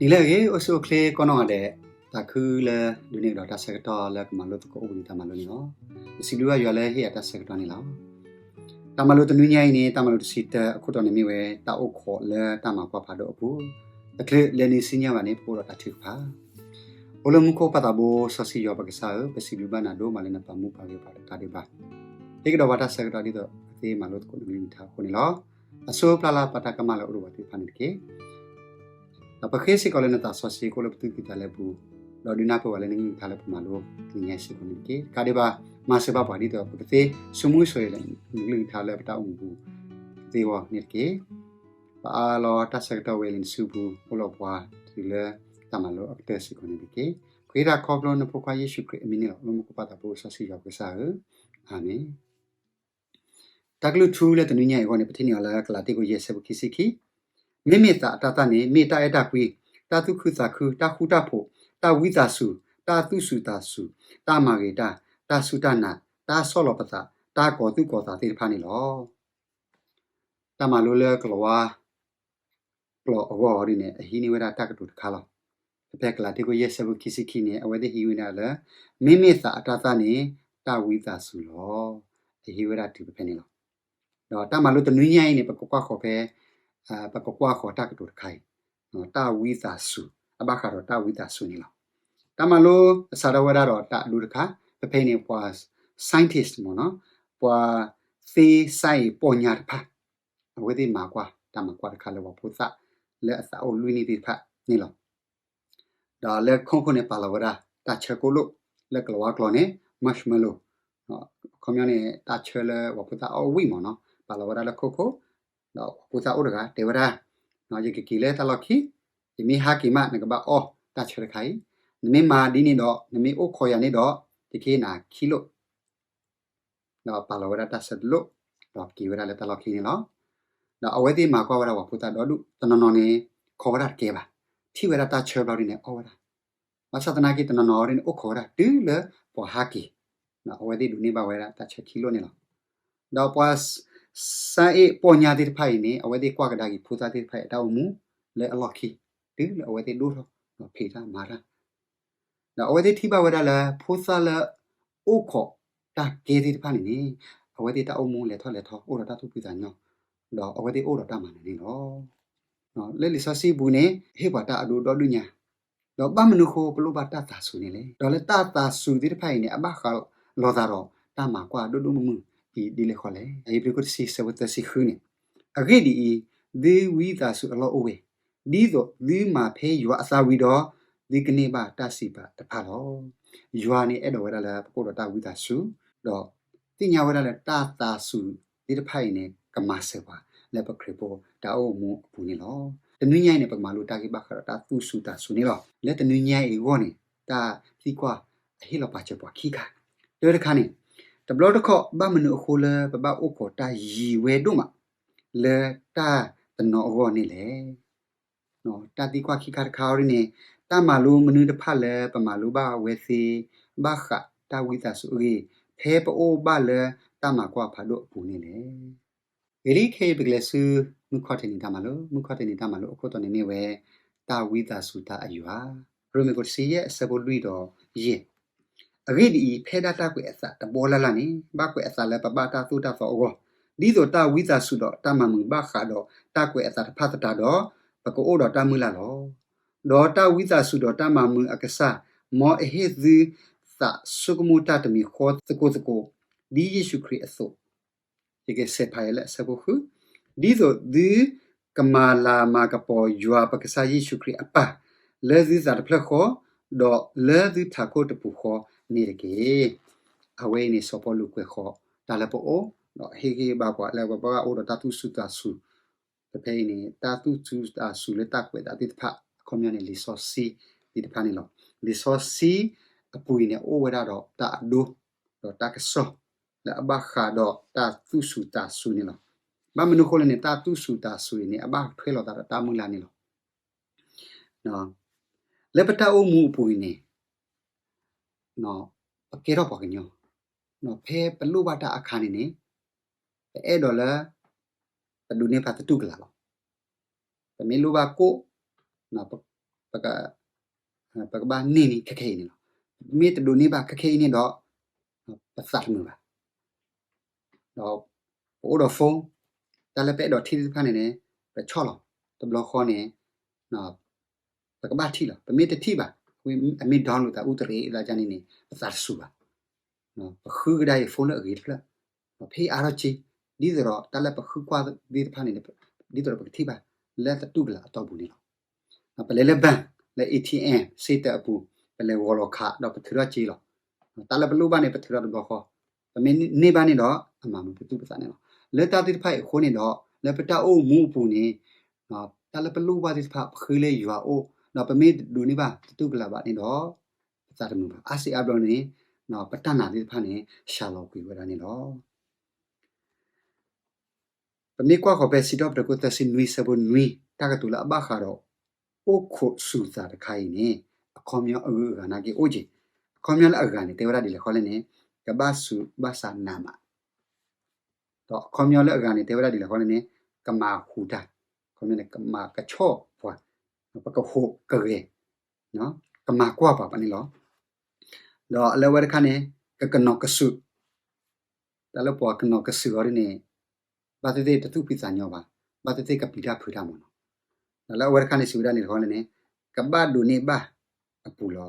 နံၤလၢအဂ့ၤ အိၣ်ဆူၣ်အိၣ်ချ့ကိးနီၢ်ဂၤဒဲး, သးခုလၢဒုးန့ၢ်ကဒီးတၢ်ဆၢကတီၢ်လၢကမၤလိသကိးအိၣ်ဘှံးနံၤတၢ်မၤလိန့ၣ်လီၤ. ပစံးဘျုးဘၣ်ယွၤလၢဟ့ၣ်ယၤတၢ်ဆၢကတီၢ်န့ၣ်လီၤ. တၢ်မၤလိတနွံညါအံၤန့ၣ် တၢ်မၤလိတဆံတၢအခိၣ်တီန့ၣ်မ့ၢ်ဝဲ တၢ်အိၣ်ခိးလၢတၢ်မၤကွၢ်ဖးဒိၣ်အပူၤ, တချုးလဲၤနုာ်ဆူညါဘၣ်န့ၣ် ပကအိၣ်ဒီးတၢ်ထုကဖၣ် အိၣ်လၢမူခိၣ်ပၢ်သးဘိစီဆှံယွၤပကစၢ်ဧၢ, ပစံးဘျုးဘၣ်နၤဒိၣ်မးလၢနပာ်မူပာ်ဂ့ၤပှၤတကးဒံးဘၣ်, ဟ့ၣ်ကဒီးပှၤတၢ်ဆၢကတီၢ်ဒ်သိးပကသ့မၤလိသကိးနကလုၢ်ကထါအဃိန့ၣ်လီၤ. အစိပျၢ်လၢပတၢ်ကမၣ်လၢအိၣ်ဒီးပှၤသ့ၣ်တဖၣ်န့ၣ်တက့ၢ်. ဒီးပဃ့စ့ၢ်ကီးလၢနသးစီဆှံကအိၣ်လၢပသူၣ်ကံၢ်သးလဲပူၤ, ဒီးဒုးနၢ်ပၢၢ်ဝဲလၢနကလုၢ်ကထါလၢပမၤလိတနံၤညါအံၤစ့ၢ်ကီးန့ၣ်တက့ၢ်. တကးဒံးဘၣ် မၤစၢၤဘၣ်ပှၤဒ်သိးပကသ့ဆိကမိၣ်ဆိၣ်ဂ့ၤလၢနကလုၢ်ကထါလၢပတၢ်အိၣ်မူပူၤသ့ဝဲန့ၣ်တက့ၢ်. ပအၢၣ်လီၤတၢ်ဆၢကတီၢ်ဝဲလၢနစုပူၤ အိၣ်လီၤပှၤတုၤလၢတၢ်မၤလိအကတၢၢ်စ့ၢ်ကီးန့ၣ်တက့ၢ်. ပဃ့တၢ်ခီဖျိနဖိခွါယ့ၣ်ၡူးခရံာ်အမံၤန့ၣ်လီၤ. လၢမူခိၣ်ပၢ်သးဘိစီဆှံယွၤပကစၢ်ဧၢ, အၤမ့ၣ်. တၢ်ကလုၢ်ထူလၢတနွံညါအံၤအဂီၢ်န့ၣ် ပထံၣ်န့ၢ်အီၤလၢကလၤတံ ခိၣ်ယဲၢ်ဆၢဖိခံဆံခံ, မ့မ့ၢ်သးအတၢ်သၣ်န့ၣ် မ့ၢ်တၢ်အဲၣ်တၢ်ကွံ, တၢ်သူၣ်ခုသးခု, တၢ်ဃူတၢ်ဖိး, တၢ်ဝံသးစူၤ, တၢ်သူၣ်စူၤသးစူၤ, တၢ်မၤဂ့ၤတၢ်, တၢ်စူၢ်တၢ်နာ်, တၢ်ဆီၣ်လီၤပသး, တၢ်ကီၤသူၣ်ကီၤသးသ့ၣ်တဖၣ်န့ၣ်လီၤ. တၢ်မၤလိလၢကလၤဝါကျိာ်အဂီၢ်အံၤန့ၣ် အဟံးန့ၢ်ဝဲဒၣ်တၢ်ကတိၤတခါလီၤ. ဖဲကလၤတံ ခိၣ်ယဲၢ်ဆၢဖိခံဆံခံန့ၣ် အဝဲသ့ၣ်ဟံးဝဲဒၣ်လၢ မ့မ့ၢ်သးအတၢ်သၣ်န့ၣ် တၢ်ဝံသးစူၤလီၤ. အဟံးဝဲဒၣ်တုၤဖဲန့ၣ်လီၤ. ဒီးတၢ်မၤလိတနွံညါအံၤန့ၣ် ပကကွၢ်ဃီၤဖဲ ပကကွၢ်ဃီၤတၢ်ကတိၤတခါအံၤ, တၢ်ဝံသးစူၤ, အဘၣ်ဃးဒီးတၢ်ဝံသးစူၤန့ၣ်လီၤ. တၢ်မၤလိအစးထီၣ်ဝဲဒၣ်ဒီးတၢ်အဒိတခါ, ဖဲဖဲအံၤန့ၣ် ပှၤ scientist မ့ၢ်နီၤ, ပှၤသ့စါအံၤပီၢ်ညါတဖၣ် အဝဲသ့ၣ်မၤကွၢ်တၢ်မၤကွၢ်တခါလၢပှၤဖိသၣ်လၢအသးအိၣ်လွံၢ်နံၣ်သ့ၣ်တဖၣ်န့ၣ်လီၤ. ဒီးလၢခိခိၣ်န့ၣ် ပာ်လီၤဝဲဒၣ်တၢ်ဆၢကိၣ်လိၣ်, လၢကလၤဝါကျိာ်န့ၣ် marshmallow, အခီပညီန့ၣ် တၢ်ဆၢလၢပှၤဖိသၣ်အီၣ်ဝံၣ်မ့ၢ်နီၤ, ပာ်လီၤဝဲဒၣ်လၢခိခိၣ်, ဒီးပှၤဖိသၣ်အိၣ်တဂၤတဲဝဲဒၣ်, ယကက့ၤလၢတၢ်လီၢ်ခံ, ယမ့ၢ်ဟးက့ၤမး နကဘၣ်အီၣ်တၢ်ဆၢတခါအံၤ, နမ့ၢ်မၤဒ်န့ၣ်ဒီး နမ့ၢ်အိၣ်ခိးယၤန့ၣ်ဒီး ယကဟ့ၣ်နၤခံလိၣ် ဒီးပာ်လီၤဝဲဒၣ်တၢ်ဆၢတလိၣ်, ဒီးက့ၤဝဲဒၣ်လၢတၢ်လီၢ်ခံန့ၣ်လီၤ. ဒီးအဝဲသ့ၣ်မၤကွၢ်ဝဲဒၣ်ပှၤဖိသၣ်ဒီဒူၣ်, တနီၤနီၤန့ၣ် ခိးဝဲဒၣ်တကဲဘၣ်, ထံၣ်ဝဲဒၣ်တၢ်ဆၢဘျီဒ်န့ၣ် အီၣ်ဝဲဒၣ်, ဘၣ်ဆၣ်သနာ်က့ တနီၤနီၤဒ်န့ၣ် အိၣ်ခိးဝဲဒၣ်တုၤလၢပှၤဟးက့ၤ, အဝဲသ့ၣ်ဒိးန့ၢ်ဘၣ်ဝဲဒၣ်တၢ်ဆၢခံလိၣ်န့ၣ်လီၤ. ဒီးပှၤ science ပီၢ်ညါသ့ၣ်တဖၣ်အံၤန့ၣ် အဝဲသ့ၣ်ကွၢ်ကဒါက့ၤဖိသၣ်သ့ၣ်တဖၣ်အံၤအတၢ်အိၣ်မူလၢအလီၢ်ခံ, တုၤလၢအဝဲသ့ၣ်ဒိၣ်ထီၣ်, ဒီးဖံးတၢ်မၤတၢ် ဒီးအဝဲသ့ၣ်ထံၣ်ဘၣ်ဝဲဒၣ်လၢ ဖိသၣ်လၢအိၣ်ခိးတၢ်ကဲသ့ၣ်တဖၣ်န့ၣ်န့ၣ် အဝဲသ့ၣ်တၢ်အိၣ်မူလဲၤထီၣ်လဲၤထီ အိၣ်ဒီးတၢ်သူၣ်ဖှံသးညီ, ဒီးအဝဲသ့ၣ်အိၣ်ဒီးတၢ်မၤနၢၤန့ၣ်လီၤ. လၢလံာ်စီဆှံပူၤန့ၣ် ဟ့ၣ်ပှၤတၢ်အဒိဒီဒူၣ်ညါ, ဒီးဘၣ်မနုၤအဃိပလိၣ်ဘၣ်တၢ်သးစူၤန့ၣ်လဲၣ်. ဒီးလၢတၢ်သးစူၤသ့ၣ်တဖၣ်အံၤန့ၣ် အဘၣ်ဃးလိာ်သးဒီးတၢ်မၤကွၢ်ဒိၣ်ဒိၣ်မုၢ်မုၢ်အံၤဒ်လဲၣ်ဃီလဲၣ်. ဧ့ၤဘြံၤခိၣ်တဆံ ဆၢဖိသၢဆံဃုန့ၣ်, အဂ့ၢ်ဒ်အံၤ, သုဝံသးစူၤအလီၢ်အိၣ်ဝဲ, ဒ်သိးသုမၤဖဲယွၤအသးဝံၤဒီး, သုကန့ၢ်ဘၣ်တၢ်စံးပာ်တဖၣ်လီၤ. ယွၤန့ၣ်အဲၣ်ဒိးဝဲဒၣ်လၢပကအိၣ်ဒီးတၢ်ဝံသးစူၤ, ဒီးသ့ၣ်ညါဝဲဒၣ်လၢတၢ်သးစူၤသ့ၣ်တဖၣ်အံၤန့ၣ် ကမၤစၢၤပှၤလၢပခရံာ်ဖိတၢ်အိၣ်မူအပူၤန့ၣ်လီၤ. တနွံညါအံၤန့ၣ် ပကမၤလိတၢ်ဂ့ၢ်ဘၣ်ဃးဒီးတၢ်သူၣ်စူၤသးစူၤန့ၣ်လီၤ. လၢတနွံညါအံၤအဂီၢ်န့ၣ် တၢ်သံကွၢ်အဟ့ၣ်လီၤပာ်စၢၤပှၤခံခါ, တၢတခါန့ၣ်, တဘျီတခီၣ် ဘၣ်မနုၤအဃိလၢပဘၣ်အိၣ်ခိးတၢ်ယံၤဝဲဒိၣ်မး လၢတၢ်တနီၤအဂီၢ်န့ၣ်လဲၣ်. တၢ်သံကွၢ်ခံခါတခါအံၤန့ၣ်, တၢ်မၤလိမနုၤတဖၣ်လၢပမၤလိဘၣ်ဝဲသ့ ဘၣ်ဃးတၢ်ဝံသးစူၤအဂ့ၢ် ဖဲပအိၣ်ဘၣ်လၢတၢ်မၤကွၢ်ဖးဒိၣ်အပူၤန့ၣ်လဲၣ်. ဂ့ၤလံ ခဲအံၤပကလဲၤဆူ မုၢ်ခီၣ်ထံးနံၤတၢ်မၤလိ, မုၢ်ခီၣ်ထံးနံၤတၢ်မၤလိအခိၣ်တီန့ၣ်မ့ၢ်ဝဲ တၢ်ဝံသးစူၤတၢ်အယွၤ, ရိမ့ၤခိၣ်တဆံယဲၢ် အဆၢဖိလွံၢ်ဒီးယဲၢ်. အဂ့ၢ်ဒ်အံၤ, ဖဲဒၣ်တၢ်ကွဲးအသးတဘီလၢ်လၢ်န့ၣ် ဘၣ်ကွဲးအသးလၢပဘၣ်တၢ်သိၣ်တၢ်သီအဂီၢ်, ဒ်သိးတၢ်ဝံသးစူၤဒီးတၢ်မၤမုာ်ဘၣ်ဃးဒီးတၢ်ကွဲးအသးတဖၣ်သတးဒီး, ပကအိၣ်ဒီးတၢ်မုၢ်လၢ်လီၤ. ဒီးတၢ်ဝံသးစူၤဒီးတၢ်မၤမုာ်အကစၢ်, မ်အဟ့ၣ်သုသးဆိကမိၣ်တၢ်တမံၤဃီသကိးသကိး, ဒ်ယ့ၣ်ၡူးခရံာ်အသိး ယကဆဲးဖးယဲလၢအဆၢဖိဃု, ဒ်သိးသုကမၤလၤမၤကပီၤယွၤပကစၢ်ယ့ၣ်ၡူးခရံာ်အပၢ်, လၢသုသးတဖျၢၣ်ဃီ, ဒီးလၢသုထးခိၣ်တပူၤဃီန့ၣ်တက့ၢ်. အဝဲအံၤန့ၣ် စီၤပီလူးကွဲးဃီၤတၢ်လၢပအိၣ်, ဒီးဟ့ၣ်ဂံၢ်ဟ့ၣ်ဘါပှၤလၢပဘၣ်အိၣ်ဒီးတၢ်သူၣ်စူၤသးစူၤ, ဒီးဖဲအံၤန့ၣ် တၢ်သူၣ်စူၤသးစူၤလၢတၢ်ကွဲးအသးသ့ၣ်တဖၣ် အခီပညီန့ၣ် လံာ်စီဆှံသ့ၣ်တဖၣ်န့ၣ်လီၤ. လံာ်စီဆှံအပူၤအံၤန့ၣ် အိၣ်ဝဲဒၣ်ဒီးတၢ်အဒိ ဒီးတၢ်ကစီၣ် လၢအဘၣ်ဃးဒီးတၢ်သူၣ်စူၤသးစူၤန့ၣ်လီၤ. ဘၣ်မနုၤအဃိလဲၣ်န့ၣ် တၢ်သူၣ်စူၤသးစူၤအံၤန့ၣ် အဘၣ်ထွဲလိာ်သးဒီးတၢ်မုၢ်လၢ်န့ၣ်လီၤ. လၢပတၢ်အိၣ်မူအပူၤအံၤန့ၣ် ပကဲထီၣ်ပှၤကညီ, ဖဲပလိၣ်ဘၣ်တၢ်အခါန့ၣ်န့ၣ် ပအဲၣ်ဒိးလၢ ပဒိးန့ၢ်ဘၣ်သတူၢ်ကလာ်လီၤ. ပမ့ၢ်လိၣ်ဘၣ်ကိၣ်, ပ ပကဘၣ်န့ၢ်န့ၣ်ခဲခဲအံၤန့ၣ်လီၤ. မ့ၢ်တဒိးန့ၢ်ဘၣ်ခဲခဲအံၤန့ၣ်ဒီး ပသးတမုာ်ဘၣ်. ဒီးပအိၣ်ဒီး phone, တၢ်လၢပအဲၣ်ဒိးထံၣ်သ့ၣ်တဖၣ်န့ၣ်န့ၣ် ပဆီၣ်လီၤ. တဘျီဃီန့ၣ် ပကဘၣ်ထံၣ်လီၤ. ပမ့ၢ်တထံၣ်ဘၣ်, အမ့ၢ် download သးအူတရံးလၢကန့ၣ်န့ၣ် ပသးတစူၤဘၣ်. ပဃုကဒါအံၤ phone လၢအဂ့ၤတဖျၢၣ်, ဖဲအါထီၣ်က့, ဒ်သိးဒီးတၢ်လၢပဃုကွၢ်သ့ၣ်တဖၣ်န့ၣ် ဒ်သိးဒီးပကထံၣ်ဘၣ် လၢသတူၢ်ကလာ်အတီၢ်ပူၤန့ၣ်လီၤ. ပလဲၤလၢ bank, လၢ A T M, စ့တၢးအပူၤ, ပလဲၤဂီၤလီၤခး ဒီးပထုးထီၣ်က့လီၤ. တၢ်လၢပလိၣ်ဘၣ်န့ၣ် ပထုးထီၣ်တဘျီဃီ, ပမ့ၢ်န့ၢ်ဘၣ်န့ၣ်ဒီး အမၤမုာ်ပသူၣ်ပသးန့ၣ်လီၤ. လၢတၢ်သ့ၣ်တဖၣ်အံၤအဃိန့ၣ်ဒီး လၢပတၢ်အိၣ်မူအပူၤန့ၣ် တၢ်လၢပလိၣ်ဘၣ်သ့ၣ်တဖၣ် ပဃ့လၢယွၤအအိၣ်, ဒီးပမ့ၢ်တဒိးန့ၢ်ဘၣ်သတူၢ်ကလာ်ဘၣ်န့ၣ်ဒီး ပသးတမုာ်ဘၣ်. အါစံးအါဘျီန့ၣ် ပတၢ်နာ်သ့ၣ်တဖၣ်န့ၣ် ဆှၢလီၤကွံာ်ဝဲဒၣ်န့ၣ်လီၤ. ပမ့ၢ်ကွၢ်ဃီၤဖဲစံးထီၣ်ပတြၢၤခိၣ်သၢဆံနွံဆၢဖိနွံ တၢ်ကတိၤလၢအဘၣ်ဃးဒီး အိၣ်ခိးစူၤသးတခါအံၤန့ၣ် အခီပညီအဂုၤအဂၤနာ်က့အိၣ်က့ၤ. အခီပညီလၢအဂၤန့ၣ် တဲဝဲဒၣ်ဒ်လဲၣ်ဃီလဲၣ်န့ၣ် ကဘၣ်ဆူးဘၣ်ဆါနးမး, ဒီးအခီပညီလၢအဂၤန့ၣ် တဲဝဲဒၣ်ဒ်လဲၣ်ဃီလဲၣ်န့ၣ် ကမၤဟူးတၢ်, အခီပညီန့ၣ် ကမၤကဆီၣ်ပှၤ, ပကဟူးကဂဲၤ, ကမၤကွၢ်ပှၤပှၤန့ၣ်လီၤ. ဒီးအလၢအဝဲတခါန့ၣ် ကကနီၤကစုာ်, တၢ်လၢပှၤကနီၤကစုာ်အီၤဒ်န့ၣ် ဘၣ်သ့ၣ်သ့ၣ်တသူၣ်ဖှံသးညီဘၣ်, ဘၣ်သ့ၣ်သ့ၣ်ကပျံၤတၢ်ဖုးတၢ်မးနီၤ. ဒီးလၢအဝဲတခါန့ၣ် စံးဝဲဒၣ်န့ၣ်တခီန့ၣ် ကဘၣ်ဒိးန့ၢ်ဘၣ်အပူၤလီၤ.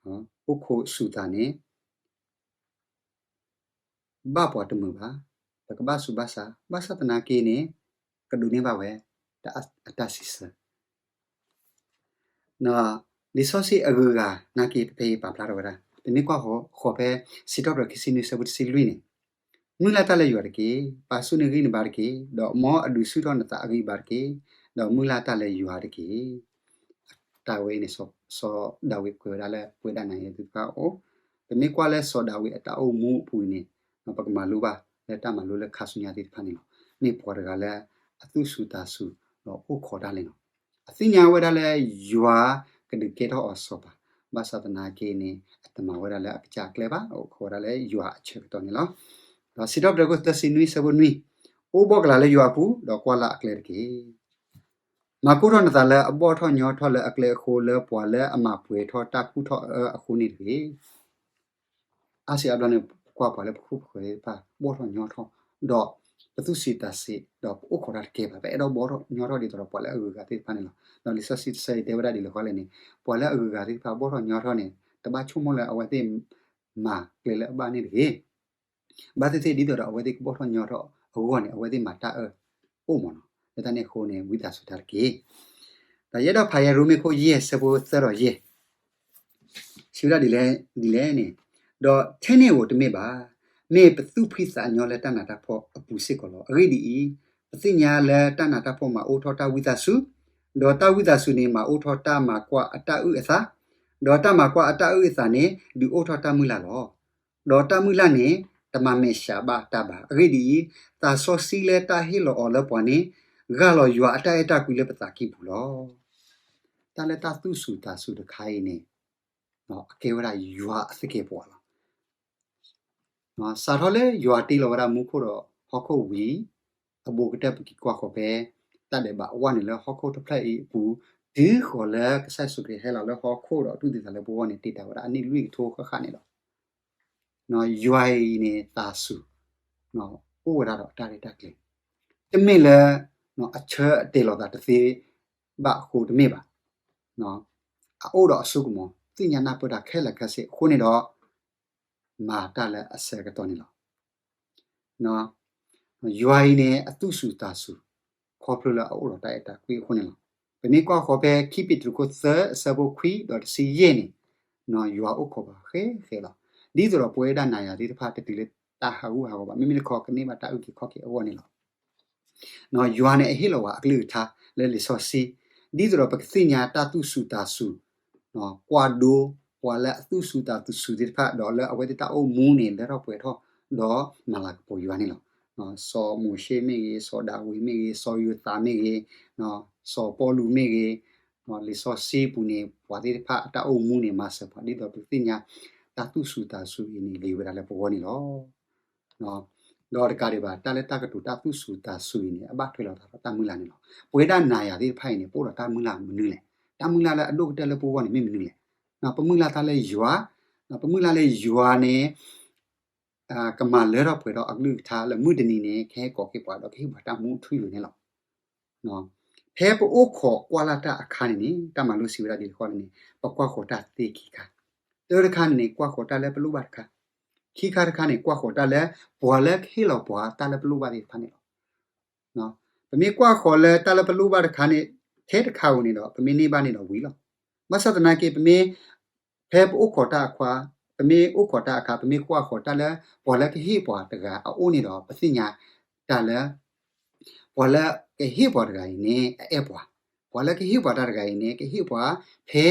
အိၣ်ခိးစူၤသးန့ၣ် ဘၣ်ပှၤတမုာ်ဘၣ်, ပကဘၣ်ဆူးဘၣ်ဆါ, ဘၣ်ဆၣ်သနာ်က့န့ၣ် ကဒိးန့ၢ်ဘၣ်ဝဲ အတၢ်စံးဆၢ လံာ်စီဆှံအဂုၤအဂၤနာ်က့ ပဖဲအံၤပာ်ဖျါထီၣ်ဝဲဒၣ် ပမ့ၢ်ကွၢ်ဃီၤဖဲ စံးထီၣ်ပတြၢၤခံဆံနွံဆၢဖိတဆံလွံၢ်န့ၣ်, မုၢ်လၢ်တၢ်လၢယွၤတက့ၢ်. ပာ်ဆူၣ်န့ၢ်ဂံၢ်နဘါတက့ၢ်. ဒီးမ်အဒုးဆူၣ်ထီၣ်နသးအဂံၢ်ဘါတက့ၢ်. ဒီးမုၢ်လၢ်တၢ်လၢယွၤတက့ၢ်. တၢ်ဝဲအံၤန့ၣ် စီၤဒၤဝံးကွဲးဝဲဒၣ်လၢပဝဲဒၣ်နၤယၤသ့ၣ်တဖၣ်အအိၣ်, ပမ့ၢ်ကွၢ်လၢစီၤဒၤဝံးအတၢ်အိၣ်မူအပူၤအံၤန့ၣ် ပကမၤလိဘၣ်လၢတၢ်မၤလိလၢခါဆူညါသ့ၣ်တဖၣ်န့ၣ်လီၤ. မ့ၢ်ပှၤတဂၤလၢအသူၣ်စူၤသးစူၤ ဒီးအိၣ်ခိးတၢ်လဲၣ်လီၤ. အသ့ၣ်ညါဝဲဒၣ်လၢယွၤကဒုးကဲထီၣ်အီၤစီၤပၤ, ဘၣ်ဆၣ်သနာ်က့န့ၣ် အတမၤဝဲဒၣ်လၢအကစၢ်အကျဲဘၣ်, အိၣ်ခိးဝဲဒၣ်လၢယွၤအဆၢကတီၢ်န့ၣ်လီၤ. ဒီးစံးထီၣ်ပတြၢၤခိၣ်သၢဆံနွံဆၢဖိနွံ, အိၣ်ဘှီၣ်ကလာ်လၢယွၤအပူၤ, ဒီးကွၢ်လၢ်အကျဲတက့ၢ်. မၤကိၢ်ထီၣ်နသးလၢအဘှီၣ်ထီၣ်ညီထီၣ်လၢအကျဲအဃိ, လၢပှၤလၢအမၤပှဲၤထီၣ်တၢ်ကူၣ်ထီၣ်အၢအဃိန့ၣ်တဂ့ၤ. အါစံးအါဘျီန့ၣ် ပကွၢ်ပှၤလၢပခိၣ်ပဃၢၤသ့ၣ်တဖၣ် ဘှီၣ်ထီၣ်ညီထီၣ်, ဒီးပသူၣ်စူၤသးစူၤ, ဒီးပအိၣ်ခိးတၢ်တကဲဘၣ်, ပအဲၣ်ဒိးဘှီၣ်ထီၣ်ညီထီၣ်ဒ်သိးဒီးပှၤလၢအဂုၤအဂၤသ့ၣ်တဖၣ်န့ၣ်လီၤ. ဒီးလံာ်စီဆှံတဆၢအံၤတဲဝဲဒၣ်ဒ်လဲၣ်ဃီလဲၣ်န့ၣ်, ပှၤလၢအဂုၤအဂၤသ့ၣ်တဖၣ်ဘှီၣ်ထီၣ်ညီထီၣ်န့ၣ် တဘၣ်ဆိကမိၣ်လၢအဝဲသ့ၣ်မၤကျဲလၢအဘၣ်န့ၣ်တဂ့ၤ. ဘၣ်သ့ၣ်သ့ၣ်ဒ်သိးဒီးအဝဲသ့ၣ်ကဘှီၣ်ထီၣ်ညီထီၣ်အဂီၢ်န့ၣ် အဝဲသ့ၣ်မၤတၢ်အၢအိၣ်မးနီၤ. လၢတၢ်န့ၣ်အဃိန့ၣ် ဝံသးစူၤတၢ်တက့ၢ်. ဒီးယအဲၣ်ဒိးဖးယဲၢ်ရိမ့ၤခိၣ်ယဲၢ်ဆၢဖိသၢဒီးယဲၢ် စံးဝဲဒၣ်ဒ်လဲၣ်န့ၣ်, ဒီးထဲန့ၣ်ဧိၤတမ့ၢ်ဘၣ်, မ့ၢ်ပသူၣ်ဖှံသးညီလၢတၢ်နးတၢ်ဖှီၣ်အပူၤစ့ၢ်ကီးလီၤ. အဂ့ၢ်ဒ်အံၤ, ပသ့ၣ်ညါလၢတၢ်နးတၢ်ဖှီၣ်မၤအိၣ်ထီၣ်တၢ်ဝံသးစူၤ, ဒီးတၢ်ဝံသးစူၤန့ၣ် မၤအိၣ်ထီၣ်တၢ်မၤကွၢ်အတၢ်အုၣ်အသး, ဒီးတၢ်မၤကွၢ်အတၢ်အုၣ်အသးန့ၣ် ဒုးအိၣ်ထီၣ်တၢ်မုၢ်လၢ်လီၤ. ဒီးတၢ်မုၢ်လၢ်န့ၣ် တမၤမဲာ်ဆှးဘၣ်တၢ်ဘၣ်. အဂ့ၢ်ဒ်အံၤ, သးစီဆှံလၢတၢ်ဟ့ၣ်လီၤအီၤလၢပှၤန့ၣ် ဂၢ်လီၤယွၤအတၢ်အဲၣ်တၢ်ကွံလၢပသးကံၢ်ပူၤလီၤ. တၢ်လၢတၢ်သူၣ်စူၤသးစူၤတခါအံၤန့ၣ် အကဲဝဲဒၣ်ယွၤအသကဲးပဝးလီၤ. စးထီၣ်လၢယွၤတ့လီၤဝဲဒၣ်မူခိၣ်ဒီးဟီၣ်ခိၣ်ဝံၤ အဘူးကတၢၢ် ပက့ၤကွၢ်ဃီၤဖဲ တၢ်ဒဲးဘးအဝဲန့ၣ်လၢဟီၣ်ခိၣ်တဖျၢၣ်အံၤအပူၤ တုၤဃီၤလၢကစၢ်ယ့ၣ်ၡူးခရံာ်ဟဲလီၤလၢဟီၣ်ခိၣ်ဒီးတူၢ်သံသးလၢပဂီၢ်န့ၣ် တ့ၢ်တၢ်ဝဲဒၣ်အနံၣ်လွံၢ်ကထိဃၣ်ဃၣ်န့ၣ်လီၤ. ယွၤအံၤန့ၣ်သးစူၤ, အိၣ်ဝဲဒၣ်ဒီးအတၢ်ရဲၣ်တၢ်ကျဲၤ, တမ့ၢ်လၢ အဆၢအတဲာ်လီၤသးတသ့ဘၣ်အဃိတမ့ၢ်ဘၣ်. အအိၣ်ဒီးအစိကမီၤ သ့ၣ်ညါနၢ်ပၢၢ်တၢ်ခဲလၢာ်ခဲဆ့အဃိန့ၣ်ဒီး မၤတၢ်လၢအဆၢကတီၢ်န့ၣ်လီၤ. ယွၤအံၤန့ၣ် အသူၣ်စူၤသးစူၤ ခီဖျိလၢအအိၣ်ဒီးတၢ်အဲၣ်တၢ်ကွံအဃိန့ၣ်လီၤ. ပမ့ၢ်ကွၢ်ဃီၤဖဲခံပ့းတရူးခိၣ်သၢအဆၢဖိခွံဒီးတဆံယဲၢ်န့ၣ်, ယွၤအိၣ်ခိးပှၤဃဲဃဲလီၤ. ဒ်သိးဒီးပဝဲဒၣ်နၤယၤသ့ၣ်တဖၣ်တတုၤလၢတၢ်ဟးဂူာ်ဟးဂီၤဘၣ်, မ့မ့ၢ်တခီကန့ၢ်ဘၣ်တၢ်အုၣ်က့ၤခီၣ်က့ၤအဂီၢ်န့ၣ်လီၤ. ယွၤန့ၣ်အဟ့ၣ်လီၤဝဲအကလုၢ်ကထါလၢလံာ်စီဆှံ, ဒ်သိးဒီးပကသ့ၣ်ညါတၢ်သူၣ်စူၤသးစူၤ, ကွၢ်ဒိ ပှၤလၢအသူၣ်စူၤသးစူၤသ့ၣ်တဖၣ် ဒီးလၢအဝဲသ့ၣ်တၢ်အိၣ်မူန့ၣ် လၢထီၣ်ပှဲၤထီၣ် ဒီးမၤလၤကပီၤယွၤန့ၣ်လီၤ. စီၤမိၤၡ့မ့ၢ်ဂ့ၤ, စီၤဒၤဝံးမ့ၢ်ဂ့ၤ, စီၤယိၤသးမ့ၢ်ဂ့ၤ, စီၤပီလူးမ့ၢ်ဂ့ၤ, လံာ်စီဆှံပူၤန့ၣ် ပှၤသ့ၣ်တဖၣ်အတၢ်အိၣ်မူန့ၣ် မၤစၢၤပှၤဒ်သိးပသ့ၣ်ညါ တၢ်သူၣ်စူၤသးစူၤအံၤန့ၣ် ဂ့ၤဝဲဒၣ်လၢပဂီၢ်န့ၣ်လီၤ. ဒီးတကးဒံးဘၣ် တၢ်လၢတၢ်ကတိၤတၢ်သူၣ်စူၤသးစူၤအံၤန့ၣ် အဘၣ်ထွဲလိာ်သးဒီးတၢ်မုၢ်လၢ်န့ၣ်လီၤ. ပဝဲဒၣ်နၤယၤသ့ၣ်တဖၣ်အံၤန့ၣ် ပအိၣ်ဒီးတၢ်မုၢ်လၢ်မနုၤလဲၣ်. တၢ်မုၢ်လၢ်လၢအဒိၣ်ကတၢၢ်လၢပဂီၢ်န့ၣ် မ့ၢ်မနုၤလဲၣ်. ပမုၢ်လၢ်တၢ်လၢယွၤ, ပမုၢ်လၢ်လၢယွၤန့ၣ် ကမၤလၢထီၣ်ပှဲၤထီၣ်အကလုၢ်ကထါလၢမုၢ်တနံၤန့ၣ် ကဟဲကိးက့ၤပှၤဒီးကဟ့ၣ်ပှၤတၢ်မူထူယိာ်န့ၣ်လီၤ. ဖဲပအိၣ်ခိးကွၢ်လၢ်တၢ်အခါန့ၣ်န့ၣ် တၢ်မၤလိစံးဝဲဒၣ်ဒ်လဲၣ်ဃီလဲၣ်န့ၣ် ပကွၢ်ဃီၤတၢ်သ့ခံခါ, တၢတခါန့ၣ်န့ၣ် ကွၢ်ဃီၤတၢ်လၢပလိၣ်ဘၣ်တခါ, ခံခါတခါန့ၣ် ကွၢ်ဃီၤတၢ်လၢ ပှၤလၢကဟ့ၣ်လီၤပှၤတၢ်လၢပလိၣ်ဘၣ်သ့ၣ်တဖၣ်န့ၣ်လီၤ. ပမ့ၢ်ကွၢ်ဃီၤလၢတၢ်လၢပလိၣ်ဘၣ်တခါန့ၣ် ထဲတခါဧိၤန့ၣ်ဒီး ပမ့ၢ်န့ၢ်ဘၣ်န့ၣ်ဒီးဝံၤလီၤ. ဘၣ်ဆၣ်သနာ်က့ ပမ့ၢ် ဖဲပအိၣ်ခိးတၢ်အခါ, ပမ့ၢ်အိၣ်ခိးတၢ်အခါ ပမ့ၢ်ကွၢ်ဃီၤတၢ်လၢ ပှၤလၢကဟ့ၣ်ပှၤတဂၤအအိၣ်န့ၣ်ဒီး ပသ့ၣ်ညါတၢ်လၢ ပှၤလၢကဟ့ၣ်ပှၤတဂၤအံၤန့ၣ် အအဲၣ်ပှၤ, ပှၤလၢကဟ့ၣ်ပှၤတၢ်တဂၤအံၤန့ၣ် ကဟ့ၣ်ပှၤ ဖဲ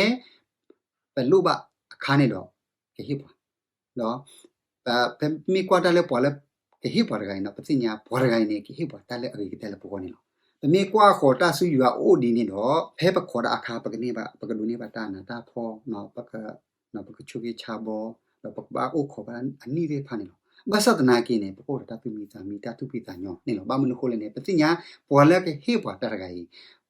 ပလိၣ်ဘၣ်အခါန့ၣ်ဒီး ကဟ့ၣ်ပှၤ, ဒီး ပမ့ၢ်ကွၢ်တၢ်လၢပှၤလၢကဟ့ၣ်ပှၤတဂၤအံၤန့ၣ် ပသ့ၣ်ညါပှၤတဂၤအံၤန့ၣ် ကဟ့ၣ်ပှၤတၢ်လၢအဂ့ၤကတၢၢ်လၢပဂီၢ်န့ၣ်လီၤ. ပမ့ၢ်ကွၢ်ဃီၤတၢ်ဆူယွၤအအိၣ်ဒ်န့ၣ်ဒီး ဖဲပခိးတၢ်အခါ ပကန့ၢ်ဘၣ် ပကဒိးန့ၢ်ဘၣ်တၢ်နးတၢ်ဖှီၣ်, ပကဆိးက့ဆါဘီ, ဒီးပကဘၣ်အိၣ်ခိးဘၣ်အနံၣ်သ့ၣ်တဖၣ်န့ၣ်လီၤ. ဘၣ်ဆၣ်သနာ်က့န့ၣ် ပကအိၣ်ဒီးတၢ်သူၣ်မံသးမံ တၢ်သူၣ်ဖှံသးညီန့ၣ်လီၤ. ဘၣ်မနုၤအဃိလဲၣ်န့ၣ် ပသ့ၣ်ညါ ပှၤလၢကဟ့ၣ်ပှၤတၢ်တဂၤအံၤ,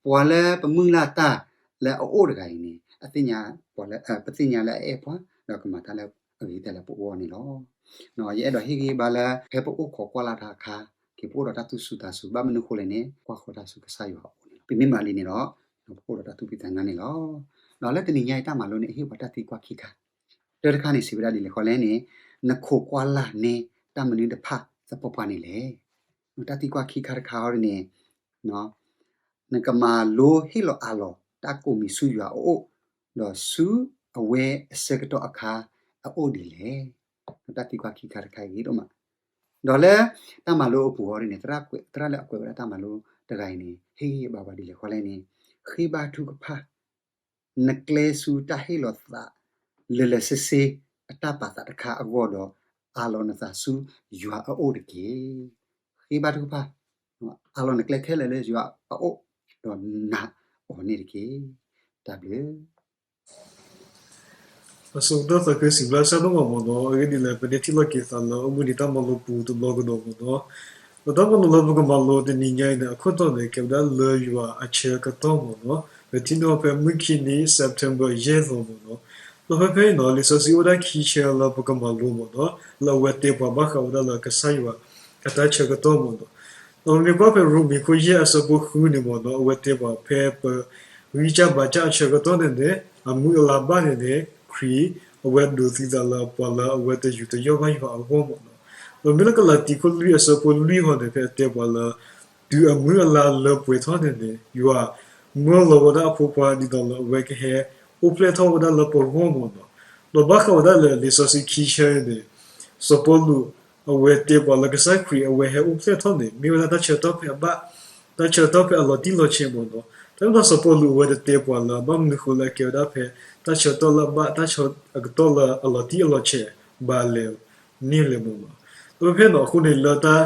ပှၤလၢပမုၢ်လၢ်တၢ်လၢအအိၣ်တဂၤအံၤန့ၣ် အသ့ၣ်ညါ ပှၤလၢ ပသ့ၣ်ညါလၢအအဲၣ်ပှၤ ဒီးကမၤတၢ်လၢအဂ့ၤကတၢၢ်လၢပဂီၢ်န့ၣ်လီၤ. ယအဲၣ်ဒိးဟ့ၣ်ဂံၢ်ဟ့ၣ်ဘါလၢ ဖဲပအိၣ်ခိးကွၢ်လၢ်တၢ်အခါ က့ၤပအိၣ်ဒီးတၢ်သူၣ်စူၤသးစူၤ ဘၣ်မနုၤအဃိလဲၣ်န့ၣ် ကွၢ်ဃီၤတၢ်ဆူကစၢ်ယွၤအအိၣ်န့ၣ်လီၤ. ပမ့ၢ်မၤဒ်န့ၣ်ဒီး ပကအိၣ်ဒီးတၢ်သူၣ်ဖှံသးညီန့ၣ်လီၤ. ဒီးလၢတနံၤညါအံၤတၢ်မၤလိန့ၣ် အဟ့ၣ်ပှၤတၢ်သံကွၢ်ခံခါ, တၢတခါန့ၣ် စံးဝဲဒၣ်ဒ်လဲၣ်ဃီလဲၣ်န့ၣ် နခိးကွၢ်လၢ်န့ၢ်တၢ်မနုၤတဖၣ်သပှၢ်ပှၢ်န့ၣ်လဲၣ်. တၢ်သံကွၢ်ခံခါတခါအံၤန့ၣ် နကမၤလိဟ့ၣ်လီၤအးလီၤတၢ်ကိးမံၤဆူယွၤအအိၣ်, ဒီးဆူအဝဲအဆၢကတီၢ်အခါအအိၣ်ဒ်လဲၣ်. တၢ်သံကွၢ်ခံခါတခါအံၤဂ့ၤဒိၣ်မး, ဒီးလၢတၢ်မၤလိအပူၤအံၤန့ၣ် သရၣ်လၢအကွဲးဝဲဒၣ်တၢ်မၤလိတဂၤအံၤန့ၣ် ဟ့ၣ်ဂံၢ်ဟ့ၣ်ဘါပှၤဒ်လဲၣ်ဃီလဲၣ်န့ၣ် ဃ့ဘါထုကဖၣ် နကျဲဆူတၢ်ဟ့ၣ်လီၤသး လၢာ်လၢာ်ဆ့ဆ့ အတၢ်ပာ်သးတခါအဂီၢ်ဒီး အးလီၤနသးဆူယွၤအအိၣ်တက့ၢ်. ဃ့ဘါထုကဖၣ် အးလီၤနကျဲခဲလၢာ်လၢယွၤအအိၣ် ဒီးနာ်အီၤန့ၣ်တက့ၢ်. တၢ်ဘျုး အဆိကတၢၢ်သးခုစံးဘျုးစံးဖှိၣ်မးမ့ၢ်နီၤ, အဂ့ၢ်ဒ်လဲၣ် ပန့ၢ်ထံၣ်လိာ်က့ၤသးလၢအိၣ်ဘှံးနံၤတၢ်မၤလိပူၤတဘျီကဒီးမ့ၢ်နီၤ, ဒီးတၢ်မၤလိလၢပကမၤလိတနံၤညါအံၤန့ၣ် အခိၣ်တီန့ၣ် ကဲဝဲဒၣ်လၢယွၤအဆၢကတီၢ်မ့ၢ်နီၤ, ပထံၣ်န့ၢ်ဖဲမုၢ်ခံနံၤ September ယဲၢ်သီမ့ၢ်နီၤ, ဒီးဖဲဖဲအံၤနီၤ လံာ်စီဆှံအိၣ်ဒၣ်ခံဆၢလၢပကမၤလိမ့ၢ်နီၤ, လၢအဝဲတဲပှၤဘၣ်ဃးဝဲဒၣ်လၢကစၢ်ယွၤအတၢ်ဆၢကတီၢ်မ့ၢ်နီၤ, ဒီးပမ့ၢ်ကွၢ်ဖဲရိမ့ၤခိၣ်ယဲၢ်အဆၢဖိဃုန့ၣ်မ့ၢ်နီၤ, အဝဲတဲပှၤဖဲပ ဂံၢ်စၢ်ဘါစၢ်အဆၢကတီၢ်န့ၣ်န့ၣ် အမုၢ်အလါဘၣ်န့ၣ်န့ၣ် ခရံာ်အဝဲဒိးသံသးလၢပှၤလၢအဝဲတယူးတယီၣ်ဘၣ်ယွၤအဂီၢ်မ့ၢ်နီၤ, ဒီးမ့ၢ်လၢကလၤတံခိၣ်လွံၢ်အဆၢဖိလွံၢ်ဟီန့ၣ် ဖဲအတဲပှၤလၢ တုၤအမုၢ်အလါလၢပှဲၤထီၣ်န့ၣ်န့ၣ် ယွၤမၢလီၤဝဲဒၣ်အဖိခွါဒ်သိးလၢအဝဲကဟဲအိၣ်ဖျဲၣ်ထီၣ်ဝဲဒၣ်လၢပဂီၢ်မ့ၢ်နီၤ, ဒီးဘၣ်ဃးဝဲဒၣ်လၢလံာ်စီဆှံခံဆၢန့ၣ် စီၤပီလူး အဝဲတဲပှၤလၢကစၢ်ခရံာ်အဝဲဟဲအိၣ်ဖျဲၣ်ထီၣ်န့ၣ် မ့ၢ်ဝဲဒၣ်တၢ်ဆၢကတီၢ်ဖဲအဘၣ်, တၢ်ဆၢကတီၢ်ဖဲအလီၤတံၢ်လီၤဆဲးမ့ၢ်နီၤ, တၢ်မ့ၢ်သးစီၤပီလူးအဝဲတတဲပှၤလၢ ဘၣ်မနုၤဃိလၢအကဲဝဲဒၣ်ဖဲ တၢ်ဆၢကတီၢ်လၢအဘၣ် တၢ်ဆၢကတီၢ်လၢအလီၤတံၢ်အလီၤဆဲးဘၣ်လဲၣ်န့ၣ်လဲၣ်မ့ၢ်နီၤ, ဒီးဖဲဖဲနီၤ အဃိန့ၣ်လၢတၢ်